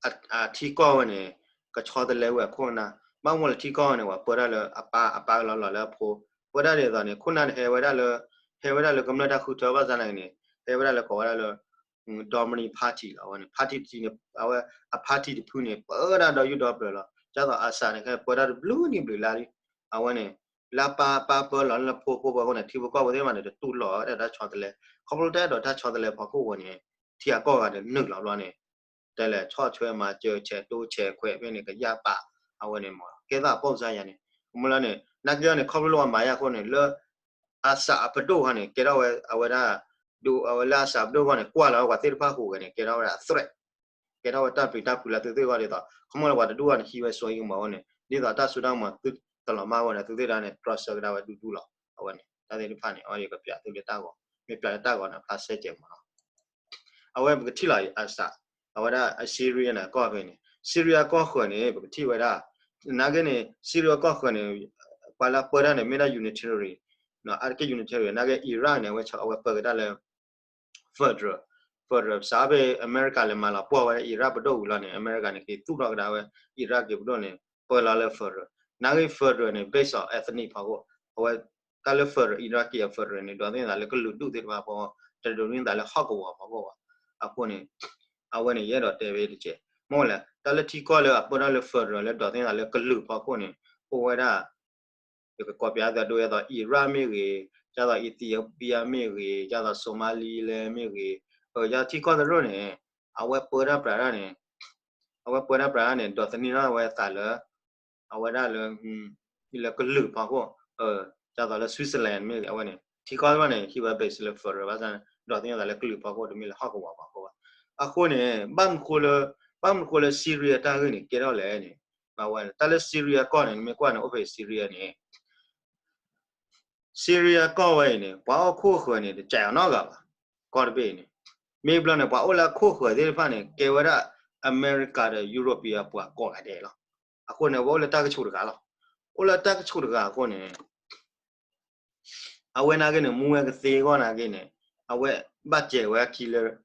အထံကီၢ်ဝဲန့ၣ် ကဆီတလဲဝဲအခိၣ်အနၢ် ဘၣ်မနုၤလဲၣ်ထံကီၢ်ဝဲန့ၣ် ပှၤပၢတၢ်လၢအပၢ် အပၢ်ကလီၤလီၤလၢအဖိ ပၢတၢ်ဒ်သိးန့ၣ် ခိၣ်နၢ်န့ၣ် ဟဲဝဲဒၣ်လၢ ဟဲဝဲဒၣ်လၢကမျၢၢ်တၢ်ဃုထၢ ဘၣ်ဆၣ်သနာ်က့န့ၣ် ဟဲဝဲဒၣ်လၢကိးဝဲဒၣ်လၢ Dominant Party လီၤ အဝဲန့ၣ် party တထံၣ်န့ၣ် အဝဲအ party တဖုန့ၣ် ပၢတၢ်ဒီးယုၢ်ဒီပျၢၤလီၤ ဒ်သိး Assad န့ၣ် ခဲပၢတၢ်တဘျုးနံၣ်ဘျုးလါလံ အဝဲန့ၣ် လၢအပၢ်ပၢပၢလီၤလၢဖိဖိပၢအဃိန့ၣ် ထံဖိကီၢ်ဖိသ့ၣ်တဖၣ်န့ၣ် တတူၢ်လိာ်ဝဲဒၣ်တၢ်ဆီတလဲ ခီဖျိတၢ်အဲၣ်ဒိးတၢ်ဆီတလဲဖီခိၣ်ဝဲန့ၣ် ထံဂၤကီၢ်ဂၤန့ၣ် နုာ်လီၤဘျီန့ၣ် တဲလဲၤဆီၣ်ထွဲမၤစၢၤ ဆဲးတိၢ်ဆဲးခွဲးဖဲန့ၣ် ကယၢ်ပာ် အဝဲန့ၣ်မ့ၢ် ကဲသးအပိၢ်စါယၤန့ၣ် မ့ၢ်လၢန့ၣ် နာ်က့န့ၣ် ခီဖျိလၢပှၤမၤယၤအဃိန့ၣ် လၢ Assad အပဒိၣ်ခါန့ၣ် ကဲထီၣ်ဝဲအဝဲဒၣ် ဒ်အဝဲလၢ Assad အပဒိၣ်အဂီၢ်န့ၣ် ကွၢ်လီၤဝဲပှၤသ့ၣ်တဖၣ်ဟူးဂဲၤန့ၣ် ကဲထီၣ်ဝဲဒၣ် threat ကဲထီၣ်ဝဲတၢ်ပျံၤတၢ်ဖုးလၢသုသ့ၣ်အဂီၢ်ဒ်သိး ခီမီလၢပှၤတဒူၣ်အဂီၢ်န့ၣ် ဟံးဝဲစိဟံးကမီၤအဃိန့ၣ် ဒ်သိးတၢ်စိတၢ်ကမီၤ တလီၤမၢ်ဝဲန့ၣ် သုသ့ၣ်တဖၣ်န့ၣ် တြီဆၢကဒါဝဲဒူဒူလီၤ. အဝဲန့ၣ် တၢ်သ့ၣ်တဖၣ်န့ၣ် အဝဲယကပျးသုလၢတၢ်ဂီၤ, မ့ၢ်ပျးလၢတၢ်ဂီၤန့ၣ် ဖျါဆဲးကဲးမးလီၤ. အဝဲပကထံၣ်လီၤအစး, အဝဲဒၣ် Syria န့ၣ် ကီၢ်ဖဲန့ၣ် Syria ကီၢ်ဃၢၤန့ၣ် ပကထံၣ်ဝဲဒၣ် နာ်က့န့ၣ် Syria ကီၢ်ဃၢၤန့ၣ် ပှၤလၢပၢတၢ်န့ၣ် မ့ၢ်ဒၣ် Unitarian, အါတက့ၢ် Unitarian နာ်က့ Iraq န့ၣ် အဝဲပၢကဒါလၢ federal, federal စးဖဲ အမဲရကၤလဲၤမၤလီၤပှီၢ်ဝဲဒၣ် Iraq ပဒိၣ်ဝံၤလီၤန့ၣ် အမဲရကၤန့ၣ် က့ၤသူၣ်ထီၣ်ကဒါဝဲ Iraq က့ၤပဒိၣ်န့ၣ် ပၢလီၤလၢ federal, နာ်က့ federal န့ၣ် based on ethnic ဖီခိၣ်, အဝဲ တၢ်လၢ federal Iraq က့ၤအ federal န့ၣ် ဒိးသန့ၤသးလၢကလုာ်ဒူၣ်သ့ၣ်တဖၣ်ဖီခိၣ်, တဒိးသန့ၤသးလၢဟီၣ်ကဝီၤဖီခိၣ်ဘၣ်. အဃိန့ၣ် အဝဲန့ၣ် ယအဲၣ်ဒိးတဲဝဲတကဲး, မ့ၢ်လဲၣ် တၢ်လၢထံကီၢ်လၢအပၢတၢ်လၢ federal လၢဒိးသန့ၤသးလၢကလုာ်ဖီခိၣ်န့ၣ် အိၣ်ဝဲဒၣ် ယကကိးပျးသးဒ်သိး Iraq မ့ၢ်ဂ့ၤ, ဒ်သိး Ethiopia မ့ၢ်ဂ့ၤ, ဒ်သိး Somaliland မ့ၢ်ဂ့ၤ, ဒ်သိးထံကီၢ်သရၣ်န့ၣ် အဝဲပၢတၢ်ပြးတၢ်န့ၣ်, အဝဲပၢတၢ်ပြးတၢ်န့ၣ် ဒိးသန့ၤထီၣ်ဝဲသးလၢ အဝဲဒၣ်လၢ လၢကလုာ်ဖီခိၣ်, ဒ်သိးလၢ Switzerland မ့ၢ်ဂ့ၤ အဝဲန့ၣ် ထံကီၢ်သရၣ်န့ၣ် ဟံးဝဲ base လၢ federal ဘၣ်ဆၣ် ဒိးသန့ၤသးလၢကလုာ်ဖီခိၣ် တမ့ၢ်လၢဟီၣ်ကဝီၤဖီခိၣ်ဘၣ်. အဃိန့ၣ် ဘၣ်မနုၤဃိလၢ ဘၣ်မနုၤဃိလၢ Syria တၢ်ဂ့ၢ်န့ၣ် ကဲထီၣ်လဲၣ်န့ၣ်, တၢ်လၢ Syria ကီၢ်န့ၣ် နမ့ၢ်ကွၢ်န့ၣ် အိၣ်ဖဲ Syria န့ၣ် Syria ကီၢ်ဝဲအံၤန့ၣ် ပှၤအိၣ်ခိၣ်ဃၢၤန့ၣ် တစဲးအနီတဂၤဘၣ်. ကီၢ်တဘ့ၣ်အံၤန့ၣ် မ့ၢ်ဘျီန့ၣ် ပှၤအိၣ်လၢအခိၣ်ဃၢၤသ့ၣ်တဖၣ်န့ၣ် ကဲဝဲဒၣ် အမဲရကၤဒီး European ပှၤကိးဂၤဒဲးလီၤ. အဃိန့ၣ် အဝဲအိၣ်လၢတၢ်ကဆူးတဂၤလီၤ. အိၣ်လၢတၢ်ကဆူးတဂၤအဃိန့ၣ် အဝဲနာ်က့န့ၣ် မူဝဲကသ့အဂီၢ်နာ်က့န့ၣ် အဝဲဘၣ်စဲးဝဲအခံလၢ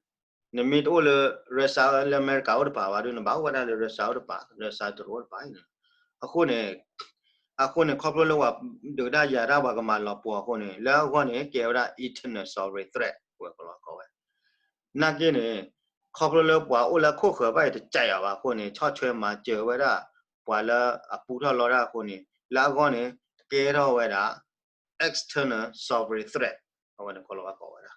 နမ့ၢ်တအိၣ်လၢ Russia လၢအမဲရကၤအိၣ်တပၤဘၣ်ဒီး နဘၣ်အိၣ်ဝဲဒၣ်လၢ Russia အိၣ်တပၤ Russia တရူးအိၣ်တပၤအံၤန့ၣ်, အဃိန့ၣ် အဃိန့ၣ် ခီဖျိလၢပှၤဒုးကဒါယၤတၢ်ပှၤကမၤလီၤပှီၢ်အဃိန့ၣ် လၢအဂီၢ်န့ၣ် ကဲဝဲဒၣ် internal sovereign threat ဝဲကလီၤကီးဝဲ နာ်က့န့ၣ် ခီဖျိလၢပှၤအိၣ်လၢအခိၣ်ဃၢၤဘၣ်အံၤတစဲးအီၤဘၣ်အဃိန့ၣ် ဆီၣ်ထွဲမၤစၢၤဝဲဒၣ် ပှၤလၢအပူထီၣ်လီတၢ်အဃိန့ၣ် လၢအဂီၢ်န့ၣ် ကဲထီၣ်ဝဲဒၣ် external sovereign threat အဝဲန့ၣ်ကလီၤဝဲကိးဝဲဒၣ်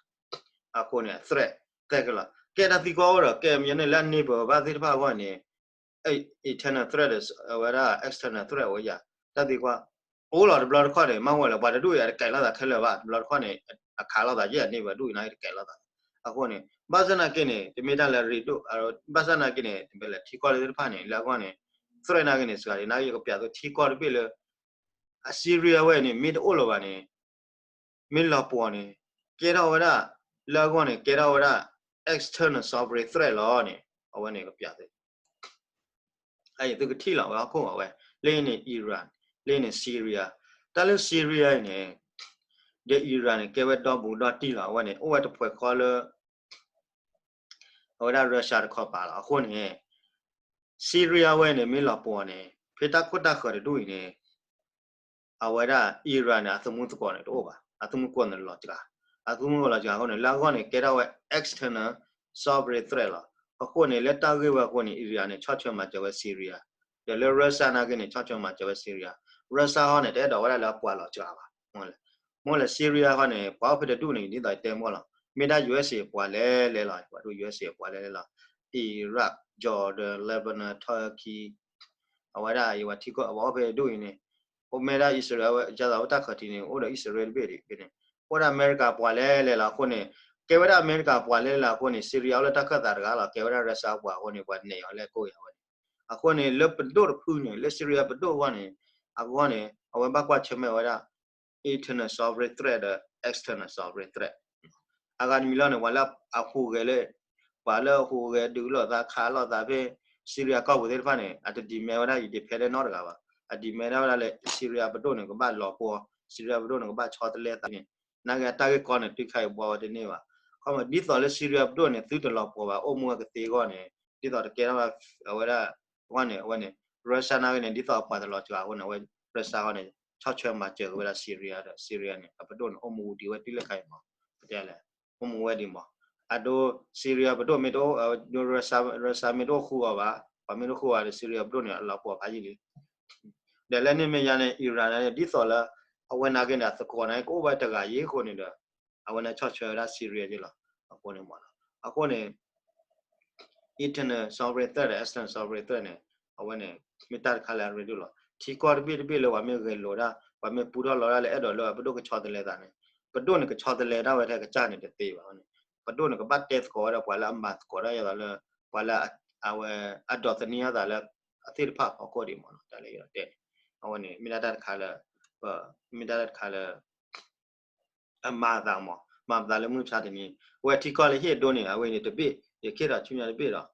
အဃိန့ၣ် threat သဲကလီၤ ကဲတၢ်သံကွၢ်အိၣ်ဒီး ကဲမ့ၢ်န့ၣ်လၢအ neighbor ဘၣ်သ့ၣ်တဖၣ်အဂီၢ်န့ၣ် internal threat ဝဲဒၣ် external threat ဝဲယၤ တၢ်သံကွၢ် အိၣ်လီၤတဘျီတခီၣ်န့ၣ် မ့ၢ်ဝဲလၢပှၤတဒူၣ်အံၤတကဲးလိာ်သးခဲလၢာ်ဘၣ် တဘျီတခီၣ်န့ၣ် အခးလိာ်သးယဲၢ်န့ၣ် ပှၤဒူၣ်အံၤန့ၣ်တကဲးလိာ်သး အဃိန့ၣ် ဘၣ်ဆၣ်နာ်က့န့ၣ် တမ့ၢ်တၢ်လၢရ့ဒိၣ် ဘၣ်ဆၣ်နာ်က့န့ၣ် တမ့ၢ်လၢထံကီၢ်လၢသ့ၣ်တဖၣ်န့ၣ် လၢအဂီၢ်န့ၣ် threat နာ်က့န့ၣ် စှၤဒ်နာ်က့ ယကပျးသိးထံကီၢ်တဘ့ၣ်လၢ အ Syria ဝဲန့ၣ် မ့ၢ်တအိၣ်လၢၤဘၣ်န့ၣ် မ့ၢ်လီၤပှီၢ်န့ၣ် ကဲထီၣ်ဝဲဒၣ် လၢအဂီၢ်န့ၣ် ကဲထီၣ်ဝဲဒၣ် external sovereign threat လီၤန့ၣ် အဝဲန့ၣ်ကပျးသိး သုကထံၣ်လီၤဝဲဟီၣ်ခိၣ်အဝဲ လၢန့ၣ် Iran လၢန့ၣ် Syria တၢ်လၢ Syria အံၤန့ၣ် ဒီး Iran န့ၣ် ကဲဝဲဒီဘူးဒီတံၢ်လီၤ အဝဲန့ၣ် အိၣ်ဝဲတဖှဲးဃီလၢ အဝဲဒၣ် Russia တခီပၤလီၤ အဃိန့ၣ် Syria ဝဲန့ၣ် မ့ၢ်လီၤပှီၢ်န့ၣ် ဖဲတၢ်ခိၣ်တၢ်ဃၢၤတဒူၣ်အံၤန့ၣ် အဝဲဒၣ် Iran န့ၣ် အသုးမုၢ်သကိးန့ၣ်တအိၣ်ဘၣ် အသုးမုၢ်သကိးန့ၣ်လီၤစှၤ အသုးမုၢ်သကိးလီၤစှၤအဃိန့ၣ် လၢအဂီၢ်န့ၣ် ကဲထီၣ်ဝဲ external sovereign threat လီၤ အဃိန့ၣ် လၢတၢ်ဂ့ၢ်ဝဲအဃိန့ၣ် Iran န့ၣ် ဆီၣ်ထွဲမၤစၢၤဝဲ Syria ဒီးလၢ Russia နာ်က့န့ၣ် ဆီၣ်ထွဲမၤစၢၤဝဲ Syria Russia ဟီန့ၣ် တအဲၣ်ဒိးဝဲဒၣ်လၢအပှၤလီၤစှၤဘၣ် မ့ၢ်လဲၣ် Syria ဟီန့ၣ် ပှၤအိၣ်ဖဲတဒူၣ်န့ၣ် ဒ်သိးတဲမ့ၢ်လီၤ မ့ၢ်ဒၣ် USA ပှၤလဲၤလဲၤလီၤ ပှၤဒိၣ် USA ပှၤလဲၤလဲၤလီၤ Iraq Jordan Lebanon Turkey အဝဲဒၣ်ယဝဲထံကီၢ်အဝဲအိၣ်ဖဲတဒူၣ်အံၤန့ၣ် အိၣ်မ့ၢ်ဒၣ် Israel ဝဲ ကၢ်သးဝဲတၢ်ခၢၣ်ထံးန့ၣ် အိၣ်ဒီး Israel တဘ့ၣ်ဒံးန့ၣ် အိၣ်ဒၣ်အမဲရကၤပှၤလဲၤလဲၤလီၤအဃိန့ၣ် ကဲဝဲဒၣ်အမဲရကၤပှၤလဲၤလဲၤလီၤအဃိန့ၣ် Syria အိၣ်လၢတၢ်ခၢၣ်သးတဂၤလီၤ ကဲဝဲဒၣ်ရၢစၢ်ပှၤအဃိန့ၣ် ပှၤန့ၢ်အီၤလဲၤကိးဂၤဝဲန့ၣ် အဃိန့ၣ် လၢပဒိၣ်တဖုန့ၣ် လၢ Syria ပဒိၣ်အဂီၢ်န့ၣ် အဂီၢ်န့ၣ် အဝဲဘၣ်ကွၢ်ဆၢၣ်မဲာ်ဝဲဒၣ် internal sovereign threat ဒီး external sovereign threat အဂၤတမံၤလီၤန့ၣ် ပှၤလၢအဟူးဂဲၤလၢ ပှၤလၢအဟူးဂဲၤဒုးလိာ်သးခးလိာ်သးဖဲ Syria ကီၢ်ပူၤသ့ၣ်တဖၣ်န့ၣ် အတ demand ဝဲဒၣ် independent နီတဂၤဘၣ် အ demand ဝဲဒၣ်လၢ Syria ပဒိၣ်န့ၣ် ကဘၣ်လီၤပှီၢ် Syria ပဒိၣ်န့ၣ် ကဘၣ်ဆီတလဲသးန့ၣ် နာ်က့အတၢ်ဂ့ၢ်ကီန့ၣ် တုၤခါအံၤဘှီဝဲတန့ၢ်ဘၣ် ခီမ့ၢ်ဒ်သိးလၢ Syria ပဒိၣ်န့ၣ် သုတလီၤပှီၢ်ဘၣ် အိၣ်မူဝဲကသ့အဂီၢ်န့ၣ် ဒ်သိးတကဲထီၣ်ဘၣ် အဝဲဒၣ် အဂီၢ်န့ၣ် အဝဲန့ၣ် Russia နာ်က့န့ၣ် ဒ်သိးအပှၤတလီၤစှၤအဃိန့ၣ် အဝဲ Russia အဂီၢ်န့ၣ် ဆီၣ်ထွဲမၤစၢၤက့ၤဝဲဒၣ် Syria ဒီး Syria န့ၣ် အပဒိၣ်န့ၣ် အိၣ်မူဝဲဒံးဝဲတုၤလၢခါအံၤမး ပတဲလဲၣ် အိၣ်မူဝဲဒံးမး အဒိ Syria ပဒိၣ်မ့ၢ်တအိၣ် Russia မ့ၢ်တအိၣ်ဃူအီၤဘၣ် ပှၤမ့ၢ်တအိၣ်ဃူအီၤဒီး Syria ပဒိၣ်န့ၣ် အလီၤပှီၢ်ဖးယံာ်လံ ဒီးလၢန့ၣ်မ့ၢ်ယါန့ၣ် Iran န့ၣ် ဒ်သိးလၢ အဝဲနာ်က့န့ၣ် အသကိးန့ၣ် ကအိၣ်ဝဲတဂၤယံၤအဃိန့ၣ်ဒီး အဝဲန့ၣ်ဆီၣ်ထွဲဝဲဒၣ် Syria ယ့လီၤ အဃိန့ၣ်မးလီၤ အဃိန့ၣ် internal sovereign threat ဒီး external sovereign threat န့ၣ် အဝဲန့ၣ် မ့ၢ်တၢ်တခါလၢအရ့ဒိၣ်လီၤ ထံကီၢ်တဘ့ၣ်တဘ့ၣ်လၢပှၤမ့ၢ်ဂဲၤလိာ်ဒၣ် ပှၤမ့ၢ်ပူထီၣ်လီၤဒၣ်လၢအဲၣ်ဒိးလၢပဒိၣ်ကဆီတလဲသးန့ၣ် ပဒိၣ်န့ၣ် ကဆီတလဲဒၣ်ဝဲထဲကစၢ်န့ၣ်တသ့ဘၣ်န့ၣ် ပဒိၣ်န့ၣ် ကဘၣ်တဲသကိးဝဲဒီးပှၤလၢအမၤသကိးဒၣ်ယသးလၢ ပှၤလၢ အဝဲ အဒိးသန့ၤအသးလၢ အသ့ၣ်တဖၣ်ဖီခိၣ်ဒံးမးလီၤ တၢ်လၢယတဲန့ၣ် အဝဲန့ၣ် မ့ၢ်ဒၣ်တၢ်တခါလၢ မ့ၢ်ဒၣ်တၢ်တခါလၢ အမၤသးမး မၤပသးလၢမုၢ်မဆါတနံၤ အဝဲထံကီၢ်လၢဟ့ၣ်အဒိန့ၣ် အဝဲန့ၣ်တဘ့ၣ် ယခ့ၣ်ဒီးဆူညါတဘ့ၣ်ဒီး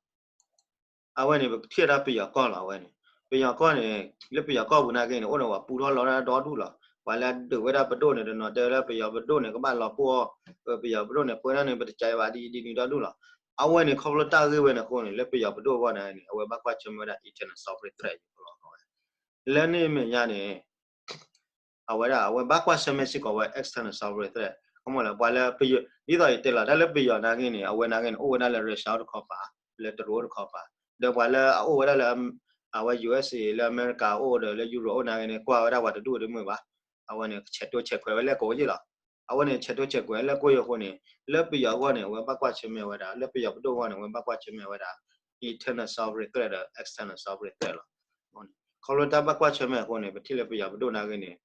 အဝဲန့ၣ် ပကထံၣ်ဝဲဒၣ်ပယီၤကီၢ်လီၤ အဝဲန့ၣ် ပယီၤကီၢ်န့ၣ် လၢပယီၤကီၢ်ပူၤနာ်က့န့ၣ် အိၣ်ဒီးပှၤပူထီၣ်လီတၢ်ဒီဒူၣ်လီၤ ပှၤလၢအဒုးဝဲဒၣ်ပဒိၣ်န့ၣ် တနီၤတဲလၢပယီၤပဒိၣ်န့ၣ် ကဘၣ်လီၤပှီၢ်အီၤ ပယီၤပဒိၣ်န့ၣ် ပှဲၤဒၣ်န့ၣ် ပတကးဘၣ်ဒ်အံၤဒ်နုၤဒီဒူၣ်လီၤ အဝဲန့ၣ် ခီဖျိတၢ်ဂ့ၢ်ဝဲန့ၣ်အဃိန့ၣ် လၢပယီၤပဒိၣ်အဂီၢ်န့ၣ် အဝဲဘၣ်ကွၢ်ဆၢၣ်မဲာ်ဝဲဒၣ် internal sovereign threat ယကလီၤကီးဝဲ လၢန့ၣ်အမဲာ်ညါန့ၣ် အဝဲဒၣ် အဝဲဘၣ်ကွၢ်ဆၢၣ်မဲာ်စ့ၢ်ကီးဝဲ external sovereign threat ခီမီလၢ ပှၤလၢပယီၤ ဒ်သိးယတဲလီၤ တၢ်လၢပယီၤနာ်က့န့ၣ် အဝဲနာ်က့န့ၣ် အိၣ်ဝဲဒၣ်လၢ Russia အိၣ်တခီပၤ လၢတရူးအိၣ်တခီပၤ ဒီးပှၤလၢအအိၣ်ဝဲဒၣ်လၢ အဝဲ USA လၢအမဲရကၤအိၣ်ဒီးလၢ Europe အိၣ်နာ်က့န့ၣ် ကွၢ်ဝဲဒၣ်ပှၤတဒူၣ်တမုာ်ဘၣ် အဝဲန့ၣ် ဆဲးတိဆဲးခွဲးဝဲလဲၣ်ကိးယ့ၢ်လီၤ အဝဲန့ၣ် ဆဲးတိဆဲးခွဲးလဲၣ်ကိးယ့ၢ်အဃိန့ၣ် လၢပယီၤအဂီၢ်န့ၣ် အဝဲဘၣ်ကွၢ်ဆၢၣ်မဲာ်ဝဲဒၣ် လၢပယီၤပဒိၣ်အဂီၢ်န့ၣ် အဝဲဘၣ်ကွၢ်ဆၢၣ်မဲာ်ဝဲဒၣ် internal sovereign threat ဒီး external sovereign threat လီၤ ခီဖျိတၢ်ဘၣ်ကွၢ်ဆၢၣ်မဲာ်အဃိန့ၣ် ပထံၣ်လၢပယီၤပဒိၣ်နာ်က့န့ၣ်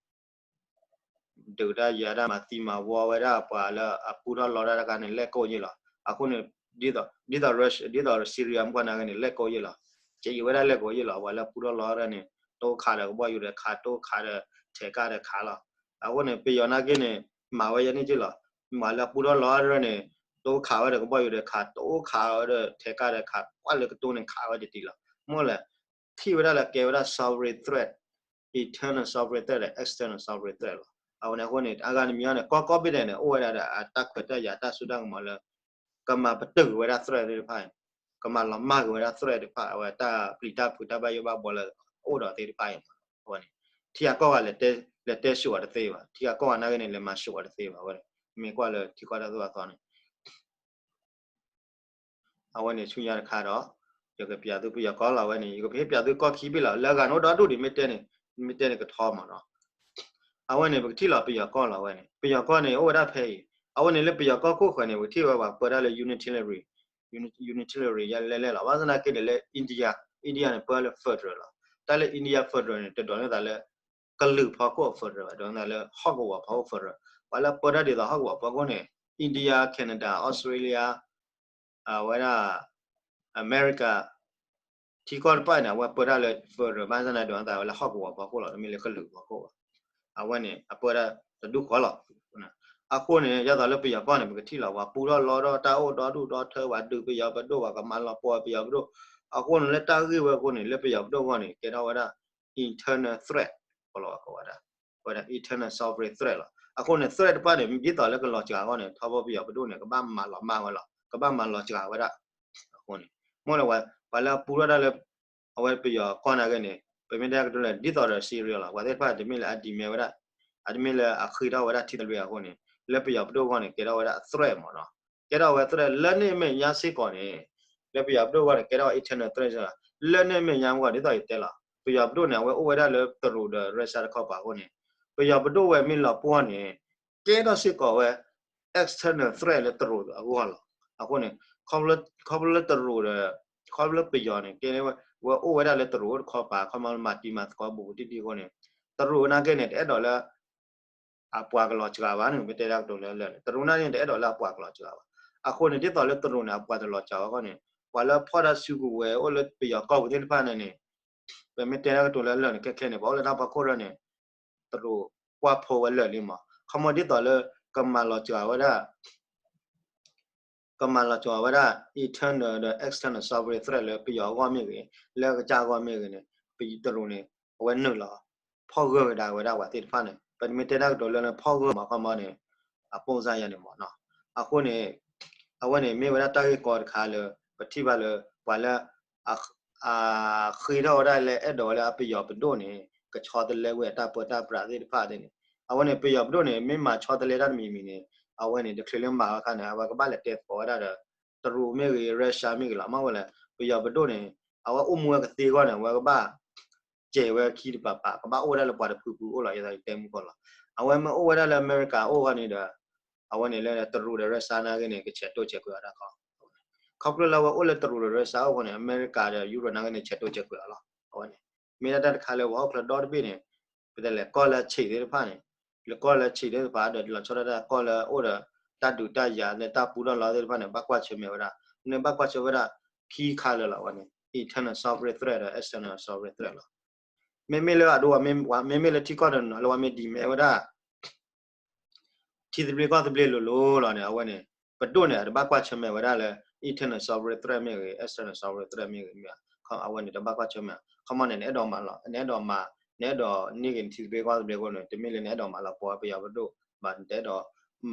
ဒုးတၢ်ယၤတၢ်မၤသံမၤဝီဝဲဒၣ်ပှၤလၢအပူထီၣ်လီတၢ်တခါန့ၣ် လဲၣ်ကိးယ့ၢ်လီၤ အဃိန့ၣ် ဒ်သိး ဒ်သိး ဒ်သိး Syria မ့ၢ်ကွၢ်နာ်က့န့ၣ် လဲၣ်ကိးယ့ၢ်လီၤ ကယံာ်ဝဲဒၣ်လဲၣ်ကိးယ့ၢ်လီၤ ပှၤလၢပူထီၣ်လီတၢ်န့ၣ် တိခးဒီးကဘီယူၤဒီးခး တိခးဒီးထဲးကၢ်ဒီးခးလီၤ အဃိန့ၣ် ပယီၤနာ်က့န့ၣ် မၤဝဲယဲန့ၣ်က့ၢ်လီၤ ပှၤလၢပူထီၣ်လီတၢ်န့ၣ် တိခးဝဲဒီးကဘီယူၤဒီးခး တိခးဝဲဒီးထဲးကၢ်ဒီးခး ကွၢ်လၢကတိၤန့ၣ်ခးဝဲတတံၤလီၤ မ့ၢ်လဲၣ် ထံၣ်ဝဲဒၣ်လၢကဲဝဲဒၣ် sovereign threat, internal sovereign threat ဒီး external sovereign threat လီၤ အဝဲန့ၣ်အဃိန့ၣ် အဂၤတမံၤအံၤန့ၣ် ကီၢ်ကီၢ်ဘ့ၣ်ဒဲးန့ၣ် အိၣ်ဝဲဒၣ်ဒီးအတၢ်ခွဲးတၢ်ယာ်တၢ်စိတၢ်ကမီၤလၢ ကမၤပတုာ်ဝဲဒၣ် threat သ့ၣ်တဖၣ်အံၤ ကမၤလီၤမၢ်က့ၤဝဲဒၣ် threat သ့ၣ်တဖၣ် အဝဲတၢ်ပျံၤတၢ်ဖုးတၢ်ဘၣ်ယိၣ်ဘၣ်ဘှီလၢအအိၣ်ဒီးသ့ၣ်တဖၣ်အံၤမး အဝဲန့ၣ် ထံဂၤကီၢ်ဂၤ လဲၤတဲဆိးအီၤတသ့ဘၣ် ထံဂၤကီၢ်ဂၤနာ်က့န့ၣ် လဲၤမၤဆိးအီၤတသ့ဘၣ် အဝဲန့ၣ် မ့ၢ်ကွၢ်လၢထံကီၢ်တၢ်သိၣ်တၢ်သီန့ၣ် အဝဲန့ၣ်ဆူညါတခါဒီး ယကပျးသုပယီၤကီၢ်လီၤ အဝဲန့ၣ် ယကဟ့ၣ်ပျးသုကီၢ်ခံဘ့ၣ်လီၤ လၢအဂၤန့ၣ်အိၣ်ဒီဒူၣ်ဒံး မ့ၢ်တဲန့ၣ် မ့ၢ်တဲန့ၣ်ကထီမးနီၤ အဝဲန့ၣ် ပကထံၣ်လီၤပယီၤကီၢ်လီၤ အဝဲန့ၣ် ပယီၤကီၢ်န့ၣ် အိၣ်ဝဲဒၣ်ဖဲအံၤ အဝဲန့ၣ်လၢပယီၤကီၢ်ခိၣ်ဃၢၤန့ၣ် ပကထံၣ်ဝဲပှၤပၢတၢ်လၢ unitary, unitary ယလဲၣ်လဲၣ်လီၤ ဘၣ်ဆၣ်သနာ်က့န့ၣ်လၢ India, India န့ၣ် ပၢလၢ federal လီၤ တၢ်လၢ India federal န့ၣ် တဒိးန့ၢ်သးလၢ ကလုာ်ဖီခိၣ်အ federal ဘၣ် ဒိးန့ၢ်သးလၢဟီၣ်ကဝီၤဖီခိၣ် federal ပှၤလၢပၢတၢ်ဒ်သိးဟီၣ်ကဝီၤဖီခိၣ်န့ၣ် India, Canada, Australia အဝဲဒၣ် အမဲရကၤ ထံကီၢ်တဖၣ်န့ၣ် အဝဲပၢတၢ်လၢ federal ဘၣ်ဆၣ်သနာ်က့ဒိးန့ၢ်သးဝဲလၢဟီၣ်ကဝီၤဖီခိၣ်လီၤ တမ့ၢ်လၢကလုာ်ဖီခိၣ်ဘၣ် အဝဲန့ၣ် အပၢတၢ်တဒူၣ်ဃီလီၤ အဃိန့ၣ် ဒ်သိးလၢပယီၤကီၢ်န့ၣ် ပကထံၣ်လီၤ ပှၤပူထီၣ်လီထီၣ်တၢ်အိၣ်ဒီဒူၣ်ဒီထၢ ပှၤဒုးပယီၤပဒိၣ် ပှၤကမၤလီၤပှီၢ်ပယီၤပဒိၣ် အဃိန့ၣ် လၢတၢ်ဂ့ၢ်ဝဲအဃိန့ၣ် လၢပယီၤပဒိၣ်အဂီၢ်န့ၣ် ကဲထီၣ်ဝဲဒၣ် internal threat ကလီၤဝဲဒၣ် ဝဲဒၣ် internal sovereign threat လီၤ အဃိန့ၣ် threat တဖၣ်န့ၣ် ဒ်သိးလၢကလီၤစှၤအဂီၢ်န့ၣ် ထီဘိပယီၤပဒိၣ်န့ၣ် ကဘၣ်မၤလီၤမၢ်ဝဲလီၤ ကဘၣ်မၤလီၤစှၤဝဲဒၣ် အဃိန့ၣ် မ့ၢ်လၢ ပှၤလၢအပူထီၣ်တၢ်လၢ အဝဲပယီၤကီၢ်နာ်က့န့ၣ် ပမ့ၢ်တဲကတိၤလၢ ဒ်သိးဒီး Syria လီၤ ပှၤသ့ၣ်တဖၣ်တမ့ၢ်လၢအ demand ဝဲဒၣ် အတမ့ၢ်လၢအဃ့ထီၣ်ဝဲဒၣ်ထံသဘျ့အဃိန့ၣ် လၢပယီၤပဒိၣ်အဂီၢ်န့ၣ် ကဲထီၣ်ဝဲဒၣ် threat မးနီၤ ကဲထီၣ်ဝဲ threat လၢန့ၣ်အမဲာ်ညါစ့ၢ်ကီးန့ၣ် လၢပယီၤပဒိၣ်အဂီၢ်န့ၣ် ကဲထီၣ်ဝဲ internal threat လီၤ လၢန့ၣ်အမဲာ်ညါမ့ၢ်ဂီၢ် ဒ်သိးယတဲလီၤ ပယီၤပဒိၣ်န့ၣ် အဝဲအိၣ်ဝဲဒၣ်လၢတရူးဒီး Russia တခီပၤအဃိန့ၣ် ပယီၤပဒိၣ်ဝဲမ့ၢ်လီၤပှီၢ်န့ၣ် ကဲထီၣ်စ့ၢ်ကီးဝဲ external threat လၢတရူးအဂီၢ်လီၤ အဃိန့ၣ် ခီဖျိလၢတရူးဒီး ခီဖျိလၢပယီၤန့ၣ် ကဲဝဲ ဝဲအိၣ်ဝဲဒၣ်လၢတရူးအိၣ်တခီပၤ ခီမီမၤတံၤမၤသကိးဘူးဘူးတံၢ်တံၢ်အဃိန့ၣ် တရူးနာ်က့န့ၣ် တအဲၣ်ဒိးလၢ အပှၤကလီၤစှၤဘၣ်န့ၣ် မ့ၢ်တဲဒၣ်ကတိၤလၢလၢာ်န့ၣ် တရူးနာ်က့န့ၣ် တအဲၣ်ဒိးလၢအပှၤကလီၤစှၤဘၣ် အဃိန့ၣ် ဒ်သိးလၢတရူးန့ၣ် အပှၤတလီၤစှၤဘၣ်အဃိန့ၣ် ပှၤလၢဖီၣ်တၢ်စုကဝဲၤအိၣ်လၢပယီၤကီၢ်ပူၤသ့ၣ်တဖၣ်န့ၣ်န့ၣ် ပမ့ၢ်တဲဒၣ်ကတိၤလၢလၢာ်န့ၣ် ခဲခဲန့ၣ် ပှၤအိၣ်လၢတၢ်ဖီခိၣ်ရၢန့ၣ် တရူးကွၢ်ဖိဝဲလၢာ်လံမး ခီမီဒ်သိးလၢ ကမၤလီၤစှၤဝဲဒၣ် ကမၤလီၤစှၤဝဲဒၣ် internal ဒီး external sovereign threat လၢပယီၤအဂီၢ်မ့ၢ်ဂ့ၤ လၢအကစၢ်အဂီၢ်မ့ၢ်ဂ့ၤန့ၣ် ပတရူးန့ၣ် အဝဲနုာ်လီၤ ဖီၣ်ဂၢၢ်ကဒါဝဲဒၣ်ပှၤသ့ၣ်တဖၣ်န့ၣ် ပမ့ၢ်တဲဒၣ်ကတိၤလၢလၢဖီၣ်ဂၢၢ်မး ခီမီန့ၣ် အပိၢ်စၢ်ယၤန့ၣ်မးနီၤ အဃိန့ၣ် အဝဲန့ၣ်မ့ၢ်ဝဲဒၣ်တၢ်ဂ့ၢ်ကီတခါလၢ ပထံၣ်ဘၣ်လၢ ပှၤလၢ အဃ့ထီၣ်ဝဲဒၣ်လၢအဲၣ်ဒိးဝဲလၢအပယီၤပဒိၣ်န့ၣ် ကဆီတလဲဝဲအတၢ်ပၢတၢ်ပြးသ့ၣ်တဖၣ်န့ၣ် အဝဲန့ၣ် ပယီၤပဒိၣ်န့ၣ် မ့ၢ်မၤဆီတလဲတၢ်တမံၤမံၤန့ၣ် အဝဲန့ၣ် တချုးလၢမၤဝဲအခါန့ၣ် အဝဲကဘၣ်လဲၤတဲသကိးဝဲဒၣ်ဒီး တရူးမ့ၢ်ဂ့ၤ Russia မ့ၢ်ဂ့ၤလီၤ မ့ၢ်ဝဲလဲၣ် ပယီၤပဒိၣ်န့ၣ် အဝဲအိၣ်မူဝဲကသ့အဂီၢ်န့ၣ် အဝဲကဘၣ် ကဲဝဲခံတပၤပၤ ကဘၣ်အိၣ်ဝဲဒၣ်လၢပှၤတဖုဖုအိၣ်လီၤ ယသးယတဲမူကီးလီၤ အဝဲမ့ၢ်အိၣ်ဝဲဒၣ်လၢအမဲရကၤအိၣ်အဂီၢ်န့ၣ်ဒီး အဝဲန့ၣ်လၢတရူးဒီး Russia နာ်က့န့ၣ် ကဆဲးတိဆဲးကွဲးအီၤတၢ်ခီ ခီဖျိလၢအဝဲအိၣ်လၢတရူးဒီး Russia အိၣ်အဃိန့ၣ် အမဲရကၤဒီး Europe နာ်က့န့ၣ် ဆဲးတိဆဲးကွဲးအီၤလီၤ အဝဲန့ၣ် မ့ၢ်ဒၣ်တၢ်တခါလၢပှၤဟီၣ်ခိၣ်ချၢဒီတဘ့ၣ်န့ၣ် ပတဲလဲၤကီၢ်လၢဆံးသ့ၣ်တဖၣ်န့ၣ် လဲၤကီၢ်လၢဆံးသ့ၣ်တဖၣ်ဒီး လီၤဆီဒၣ်တၢ်ကီၢ်လၢအိၣ်ဒီး တၢ်ဒုးတၢ်ယၤလၢတၢ်ပူထီၣ်လီၤသ့ၣ်တဖၣ်န့ၣ် ဘၣ်ကွၢ်ဆၢၣ်မဲာ်ဝဲဒၣ် န့ၣ်ဘၣ်ကွၢ်ဆၢၣ်ဝဲဒၣ် ခံခါလၢာ်လီၤ အဝဲန့ၣ် internal sovereign threat ဒီး external sovereign threat လီၤ မ့မ့ၢ်လၢအဒိ မ့မ့ၢ်လၢထံကီၢ်တနီၤလၢပှၤမ့ၢ် demand ဝဲဒၣ် ထံသဘျ့ကီၢ်သဘျ့လိၤလိၤလီၤန့ၣ် အဝဲန့ၣ် ပဒိၣ်န့ၣ် အတဘၣ်ကွၢ်ဆၢၣ်မဲာ်ဝဲဒၣ်လၢ internal sovereign threat မ့ၢ်ဂ့ၤ external sovereign threat မ့ၢ်ဂ့ၤမ့ၢ် အဝဲန့ၣ်တဘၣ်ကွၢ်ဆၢၣ်မဲာ်. ခီမီန့ၣ် နအဲၣ်ဒိးမၤလီၤ နအဲၣ်ဒိးမၤ နအဲၣ်ဒိးန့ၢ်က့ၤနထံသဘျ့ကီၢ်သဘျ့အဃိန့ၣ် တမ့ၢ်လၢနအဲၣ်ဒိးမၤလီၤပှီၢ်ပယီၤပဒိၣ် ဘၣ်နတအဲၣ်ဒိး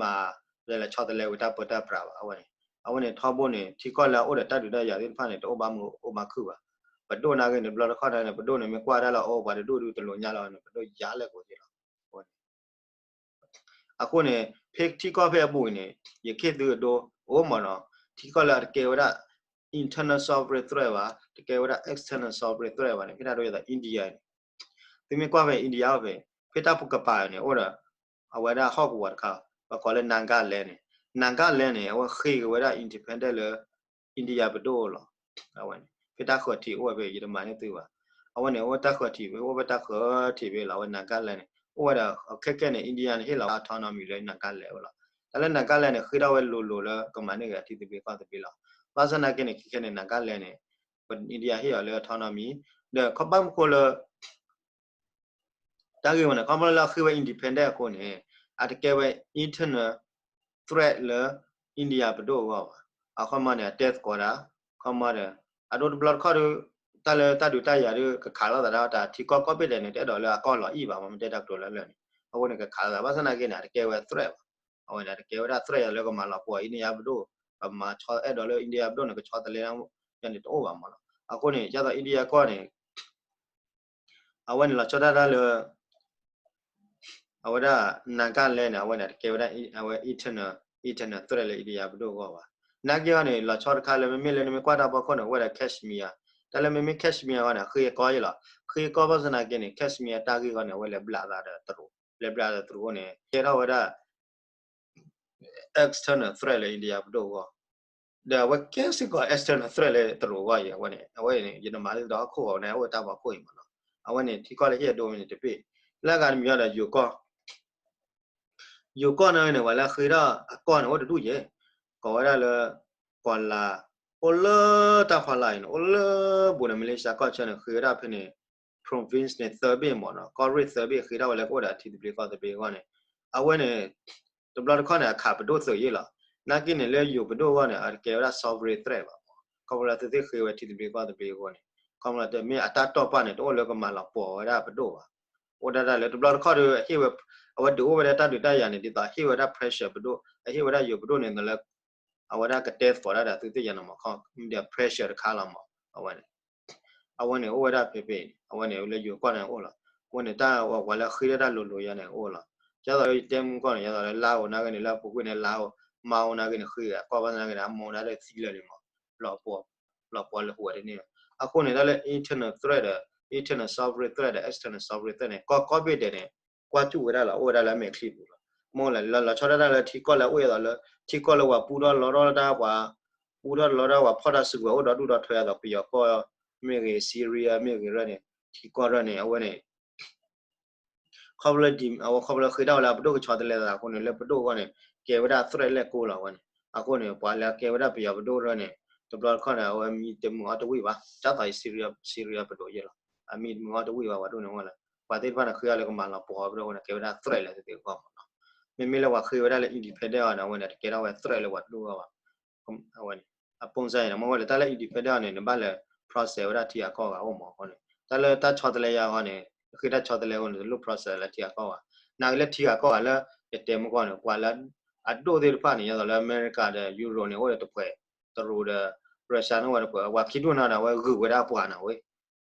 မၤ လဲၤဆီတလဲဝဲတၢ်ပၢတၢ်ပြးဘၣ် အဝဲန့ၣ်. အဝဲန့ၣ်ထီဘိန့ၣ် ထံကီၢ်လၢအအိၣ်ဒီးတၢ်ဒုးတၢ်ယၤသ့ၣ်တဖၣ်န့ၣ် တအိၣ်ဘၣ်မုာ်အိၣ်ဘၣ်ခုၣ်ဘၣ်. ပဒိၣ်နာ်က့န့ၣ် တဘျီတခီၣ်န့ၣ် ပဒိၣ်န့ၣ်မ့ၢ်ကွၢ်ဒၣ်လၢအအိၣ်ပှၤတဒူၣ်ဒုးတလိာ်ညါလီၤန့ၣ် ပဒိၣ်ယါလဲၣ်ကိးက့လီၤ. အဃိန့ၣ် ဖဲထံကီၢ်ဖဲအပူၤအံၤန့ၣ် ယခ့သုအဒိ အိၣ်မးနီၤ ထံကီၢ်လၢအတကဲဝဲဒၣ် internal sovereign threat ဘၣ် တကဲဝဲဒၣ် external sovereign threat ဘၣ်န့ၣ် ဖဲဒၣ်ဒိယသး India န့ၣ် သုမ့ၢ်ကွၢ်ဖဲ India အီၤဖဲ ဖဲတၢ်ပူၤကပၤန့ၣ် အိၣ်ဒီး အဝဲဒၣ်ဟီၣ်ကဝီၤတခါ ပကိးလၢ Nagaland န့ၣ် Nagaland န့ၣ် အဝဲဃ့က့ၤဝဲဒၣ် independent လၢ India ပဒိၣ်လီၤ. အဝဲန့ၣ် ဖဲတၢ်ဃၢၤထံးအိၣ်ဝဲဖဲ ယတမၤန့ၢ်သုဘၣ်. အဝဲန့ၣ်အိၣ်တၢ်ဃၢၤထံးဖဲ အိၣ်ဖဲတၢ်ဃၢၤထံးဖဲလီၤ အဝဲ Nagaland န့ၣ် အိၣ်ဝဲဒီးခဲကဲန့ၣ် India န့ၣ် ဟ့ၣ်လီၤ autonomy လၢ Nagaland ဝဲလီၤ. တၢ်လၢ Nagaland န့ၣ် ဃ့ထီၣ်ဝဲလိၤလိၤလၢကမၤန့ၢ်က့ၤအထံသဘျ့ကီၢ်သဘျ့လီၤ. ဘၣ်ဆၣ်နာ်က့န့ၣ် ခဲကဲန့ၣ် Nagaland န့ၣ် ပ India ဟ့ၣ်အီၤလၢ autonomy ဒီးခီဘၣ်မနုၤဃိလၢ တၢ်ဂ့ၢ်ဝဲန့ၣ် ခီဖျိလၢအဃ့ဝဲ independent အဃိန့ၣ် အတကဲဝဲ internal threat လၢ India ပဒိၣ်အဂီၢ်ဘၣ်. အခီမီန့ၣ် အတဲသကိးတၢ် ခီမီဒီး အဒိတဘျီတခီၣ်ဒီး တၢ်လၢတၢ်ဒုးတၢ်ယၤဒီးကခးလိာ်သးဒၣ်တၢ်ထံကီၢ်ကီၢ်ဘ့ၣ်ဒဲးန့ၣ် တအဲၣ်ဒိးလၢအကီၢ်လီၤအံၣ်ဘၣ် မ့ၢ်တဲတၢ်ကတိၤလၢလၢာ်န့ၣ် အဃိန့ၣ် ကခးလိာ်သး ဘၣ်ဆၣ်နာ်က့န့ၣ် အတကဲဝဲ threat ဘၣ်. အဝဲန့ၣ် အတကဲဝဲဒၣ် threat လၢကမၤလီၤပှီၢ် India ပဒိၣ် ကမၤဆီအဲၣ်ဒိးလၢ India ပဒိၣ်န့ၣ် ကဆီတလဲန့ၣ်တအိၣ်ဘၣ်မးလီၤ. အဃိန့ၣ် ဒ်သိး India ကီၢ်န့ၣ် အဝဲန့ၣ်လီၤဆီဒၣ်တၢ်လၢ အဝဲဒၣ် Nagaland န့ၣ် အဝဲန့ၣ် တကဲဝဲဒၣ် အဝဲ internal internal threat လၢ India ပဒိၣ်အဂီၢ်ဘၣ်. နာ်က့အီၤန့ၣ် လီၤဆီတခါလၢ မ့မ့ၢ်လၢနမ့ၢ်ကွၢ်တၢ်ဖီခိၣ်န့ၣ် အိၣ်ဝဲဒၣ် Kashmir တၢ်လၢမ့မ့ၢ် Kashmir အဂီၢ်န့ၣ် ဃ့အကီၢ်ယဲလီၤ. ဃ့အကီၢ်ဘၣ်ဆၣ်နာ်က့န့ၣ် Kashmir တၢ်ဂ့ၢ်အဂီၢ်န့ၣ် အဝဲလဲၤဘျးသးဒီးတရူး လဲၤဘျးသးဒီးတရူးအဃိန့ၣ် ကဲထီၣ်ဝဲဒၣ် external threat လၢ India ပဒိၣ်အဂီၢ် ဒီးအဝဲကဲစ့ၢ်ကီး external threat လၢတရူးအဂီၢ်အံၤ အဝဲန့ၣ် အဝဲန့ၣ် ယတမၤလၢဒီးဟီၣ်ခိၣ်အီၤန့ၣ် အိၣ်တၢ်ဖီခိၣ်အံၤမးနီၤ. အဝဲန့ၣ် ထံကီၢ်လၢဟ့ၣ်အဒိန့ၣ်တဘ့ၣ် လၢအဂၤတမံၤအီၤဒီးယိၤကီၢ် ယိၤကီၢ်န့ၣ်န့ၣ် ပှၤလၢဃ့ထီၣ်အကီၢ်န့ၣ် အိၣ်တဒူၣ်ယဲၢ် ကိးဝဲဒၣ်လၢ ကီၢ်လၤ အိၣ်လၢတၢ်ဖီလာ်အံၤန့ၣ် အိၣ်လၢဘူးဒီး Malaysia ကီၢ်ဆၢန့ၣ် ဃ့ဝဲဒၣ်ဖဲန့ၣ် province န့ၣ် သၢဘ့ၣ်မးနီၤ ကီၢ်ရ့ၣ်သၢဘ့ၣ်ဃ့ထီၣ်ဝဲလၢကအိၣ်ဒီးထံသဘျ့ကီၢ်သဘျ့အဂီၢ်န့ၣ် အဝဲန့ၣ် တဘျီတခီၣ်န့ၣ် အခးပဒိၣ်သုးယဲၢ်လီၤ. နာ်က့န့ၣ်လၢယိၤပဒိၣ်အဂီၢ်န့ၣ် အတကဲဝဲဒၣ် sovereign threat ဘၣ်မး ခီဖျိလၢသုသ့ၣ်ဃ့ဝဲထံသဘျ့ကီၢ်သဘျ့အဃိန့ၣ် ခီဖျိလၢတမ့ၢ်အတၢ်တီၢ်ပာ်န့ၣ် တအိၣ်လၢကမၤလီၤပှီၢ်ဝဲဒၣ်ပဒိၣ်ဘၣ်. အိၣ်ဒၣ်တၢ်လၢတဘျီတခီၣ်ဒီး အဟ့ၣ်ဝဲ အဝဲဒုးအိၣ်ဝဲဒၣ်တၢ်ဒုးတၢ်ယၤန့ၣ် ဒ်သိးအဟ့ၣ်ဝဲဒၣ် pressure ပဒိၣ် အဟ့ၣ်ဝဲဒၣ်ယိၤပဒိၣ်န့ၣ်လၢ အဝဲဒၣ်ကတဲသကိးတၢ်ဒီးသုသ့ၣ်ညါန့ၣ်မး ခီမ့ၢ်ဒီး pressure တခါလီၤမး အဝဲန့ၣ် အဝဲန့ၣ်အိၣ်ဝဲဒၣ်ဖဲဖဲ အဝဲန့ၣ်လၢယိၤကီၢ်န့ၣ်အိၣ်လီၤ. အဃိန့ၣ် တၢ်ဝဲပှၤလၢဃ့ထီၣ်တၢ်လိၤလိၤယါန့ၣ်အိၣ်လီၤ. ဒ်သိးလၢယတဲမုၢ်ကီၢ်န့ၣ် ဒ်သိးလၢလါအိၣ်နာ်က့န့ၣ် လၢအပူၤကွံာ်န့ၣ် လါအိၣ် မါအိၣ်နာ်က့န့ၣ် ဃ့အကီၢ်ဘၣ်နာ်က့န့ၣ် အမိၢ်ဒၣ်လၢသံလၢာ်န့ၣ်မး လီၤပှီၢ်လၢဟူးဝဲတန့ၢ်လီၤ. အဃိန့ၣ် တၢ်လၢ internal threat ဒီး internal sovereign threat ဒီး external sovereign threat န့ၣ် ကီၢ်ကီၢ်ဘ့ၣ်ဒဲးန့ၣ် ကွၢ်စူၣ်ဝဲဒၣ်လီၤ အိၣ်ဝဲဒၣ်လၢအမဲာ်ချံပူၤလီၤ. မ့ၢ်လၢလီၤဆီဒၣ်တၢ်လၢထံကီၢ်လၢအအိၣ်အသိးလၢ ထံကီၢ်လၢပှၤပူထီၣ်လီထီၣ်တၢ်ပှၤ ပူထီၣ်လီထီၣ်ပှၤဖီၣ်တၢ်စုကဝဲၤအိၣ်ဒီဒူၣ်ဒီထၢအသိး ပယီၤကီၢ်မ့ၢ်ဂ့ၤ Syria မ့ၢ်ဂ့ၤရၢၢ်န့ၣ် ထံကီၢ်ရၢၢ်န့ၣ် အဝဲန့ၣ် ခီဖျိ အဝဲခီဖျိဃ့တၢ်ဝဲလၢအပဒိၣ်ကဆီတလဲသးအဃိန့ၣ် လၢပဒိၣ်အဂီၢ်န့ၣ် ကဲဝဲဒၣ် threat လဲၣ်ကိးလီၤဝဲန့ၣ် အဃိန့ၣ် ပှၤလၢကဲဝဲဒၣ်ပယီၤပဒိၣ်ရၢၢ်န့ၣ် တဘျီတခီၣ်န့ၣ် အဝဲမံတမုာ်အီၣ်တဝံၣ်ဘၣ် ဒ်သိး Syria Syria ပဒိၣ်ယဲၢ်လီၤ အမံတမုာ်အီၣ်တဝံၣ်ဘၣ် ပှၤဒိၣ်န့ၣ်ဝဲလၢ ပှၤသ့ၣ်တဖၣ်န့ၣ် ဃ့အီၤလၢကမၤလီၤပှီၢ်အီၤပဒိၣ်အဃိန့ၣ် ကဲဝဲဒၣ် threat လၢသုသ့ၣ်အဂီၢ်မးနီၤ. မ့မ့ၢ်လၢပှၤဃ့ဝဲဒၣ်လၢ independent အီၤန့ၣ် အဝဲန့ၣ် တကဲထီၣ်ဝဲ threat လၢပှၤတဒူၣ်အဂီၢ်ဘၣ် အဝဲန့ၣ် အပုံစံန့ၣ် မ့ၢ်ဝဲလၢတၢ်လၢ independent အီၤန့ၣ် နဘၣ်လၢ process ဝဲဒၣ်ထံဂၤကီၢ်ဂၤအိၣ်မးအဃိန့ၣ် တၢ်လၢတၢ်ဆီတလဲယါအဂီၢ်န့ၣ် ဃ့တၢ်ဆီတလဲအဃိန့ၣ် တလိၣ် process လၢထံဂၤကီၢ်ဂၤ နာ်က့လၢထံဂၤကီၢ်ဂၤလၢ ယတဲမုၢ်ကီၢ်န့ၣ် ပှၤလၢ အဒိၣ်သ့ၣ်တဖၣ်န့ၣ် ဒ်သိးလၢအမဲရကၤဒီး ယူရိၤန့ၣ် အိၣ်ဒီးတပှဲၤ တရူးဒီး ရၢၡါန့ၣ် အိၣ်ဝဲတပှဲၤ ပှၤခံဒူၣ်န့ၣ်ဒီး အဝဲဂုာ်ဝဲဒၣ်ပှၤန့ၣ်ဝဲ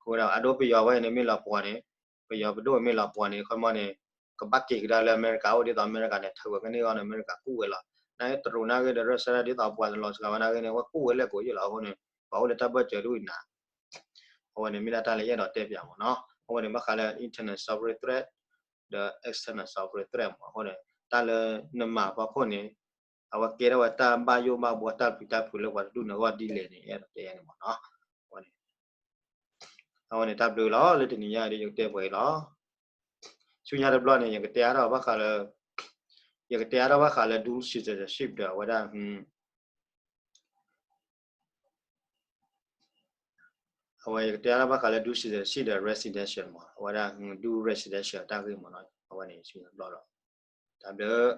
အဃိဒီး အဒိပယီၤဝဲန့ၣ်မ့ၢ်လီၤပှီၢ်န့ၣ် ပယီၤပဒိၣ်မ့ၢ်လီၤပှီၢ်န့ၣ် ခီမီန့ၣ် ကဘၣ်က့ၤကဒါလၢအမဲရကၤအိၣ်ဒ်သိးအမဲရကၤန့ၣ် ထုးဝဲကန့ၢ်အဂီၢ်န့ၣ် အမဲရကၤကူၣ်ဝဲလီၤ. နာ်က့တရူးနာ်က့ဒီး ရၢၡါဒ်သိးပှၤတလီၤစှၤဝဲနာ်က့န့ၣ် အဝဲကူၣ်ဝဲလဲၣ်ကိးယဲၢ်လီၤအဃိန့ၣ် ပှၤအိၣ်လၢတၢ်ဘၢၣ်စၢၤတဝံၣ်နၤ အဝဲန့ၣ်မ့ၢ်ဒၣ်တၢ်လၢယအဲၣ်ဒိးတဲပၠးမးနီၤ အဝဲန့ၣ်ဘၣ်ဃးလၢ internal sovereign threat ဒီး external sovereign threat မးအဃိန့ၣ် တၢ်လၢနမၤဖီခိၣ်န့ၣ် အဝဲကဲထီၣ်ဝဲတၢ်ဘၣ်ယိၣ်ဘၣ်ဘှီတၢ်ပျံၤတၢ်ဖုးလၢပှၤတဒူၣ်န့ၣ်အဂီၢ်ဒ်လဲၣ်န့ၣ် ယအဲၣ်ဒိးတဲယဲၢ်န့ၣ်မးနီၤ အဝဲန့ၣ် အဝဲန့ၣ်တၢ်ဘျုးလီၤ လၢတနံၤညါဒီးယကတဲပှဲၤအံၤလီၤ ဆူညါတဘျီန့ၣ် ယကတဲအါထီၣ်ဘၣ်ဃးလၢ ယကတဲအါထီၣ်ဘၣ်ဃးလၢ dual citizenship ဒီးအဝဲဒၣ် အဝဲယကတဲလၢဘၣ်ဃးလၢ dual citizenship ဒီး residential မး အဝဲဒၣ် dual residential တၢ်ဂ့ၢ်မးနီၤ အဝဲန့ၣ်စံးဘျီဒီး တၢ်ဘျုး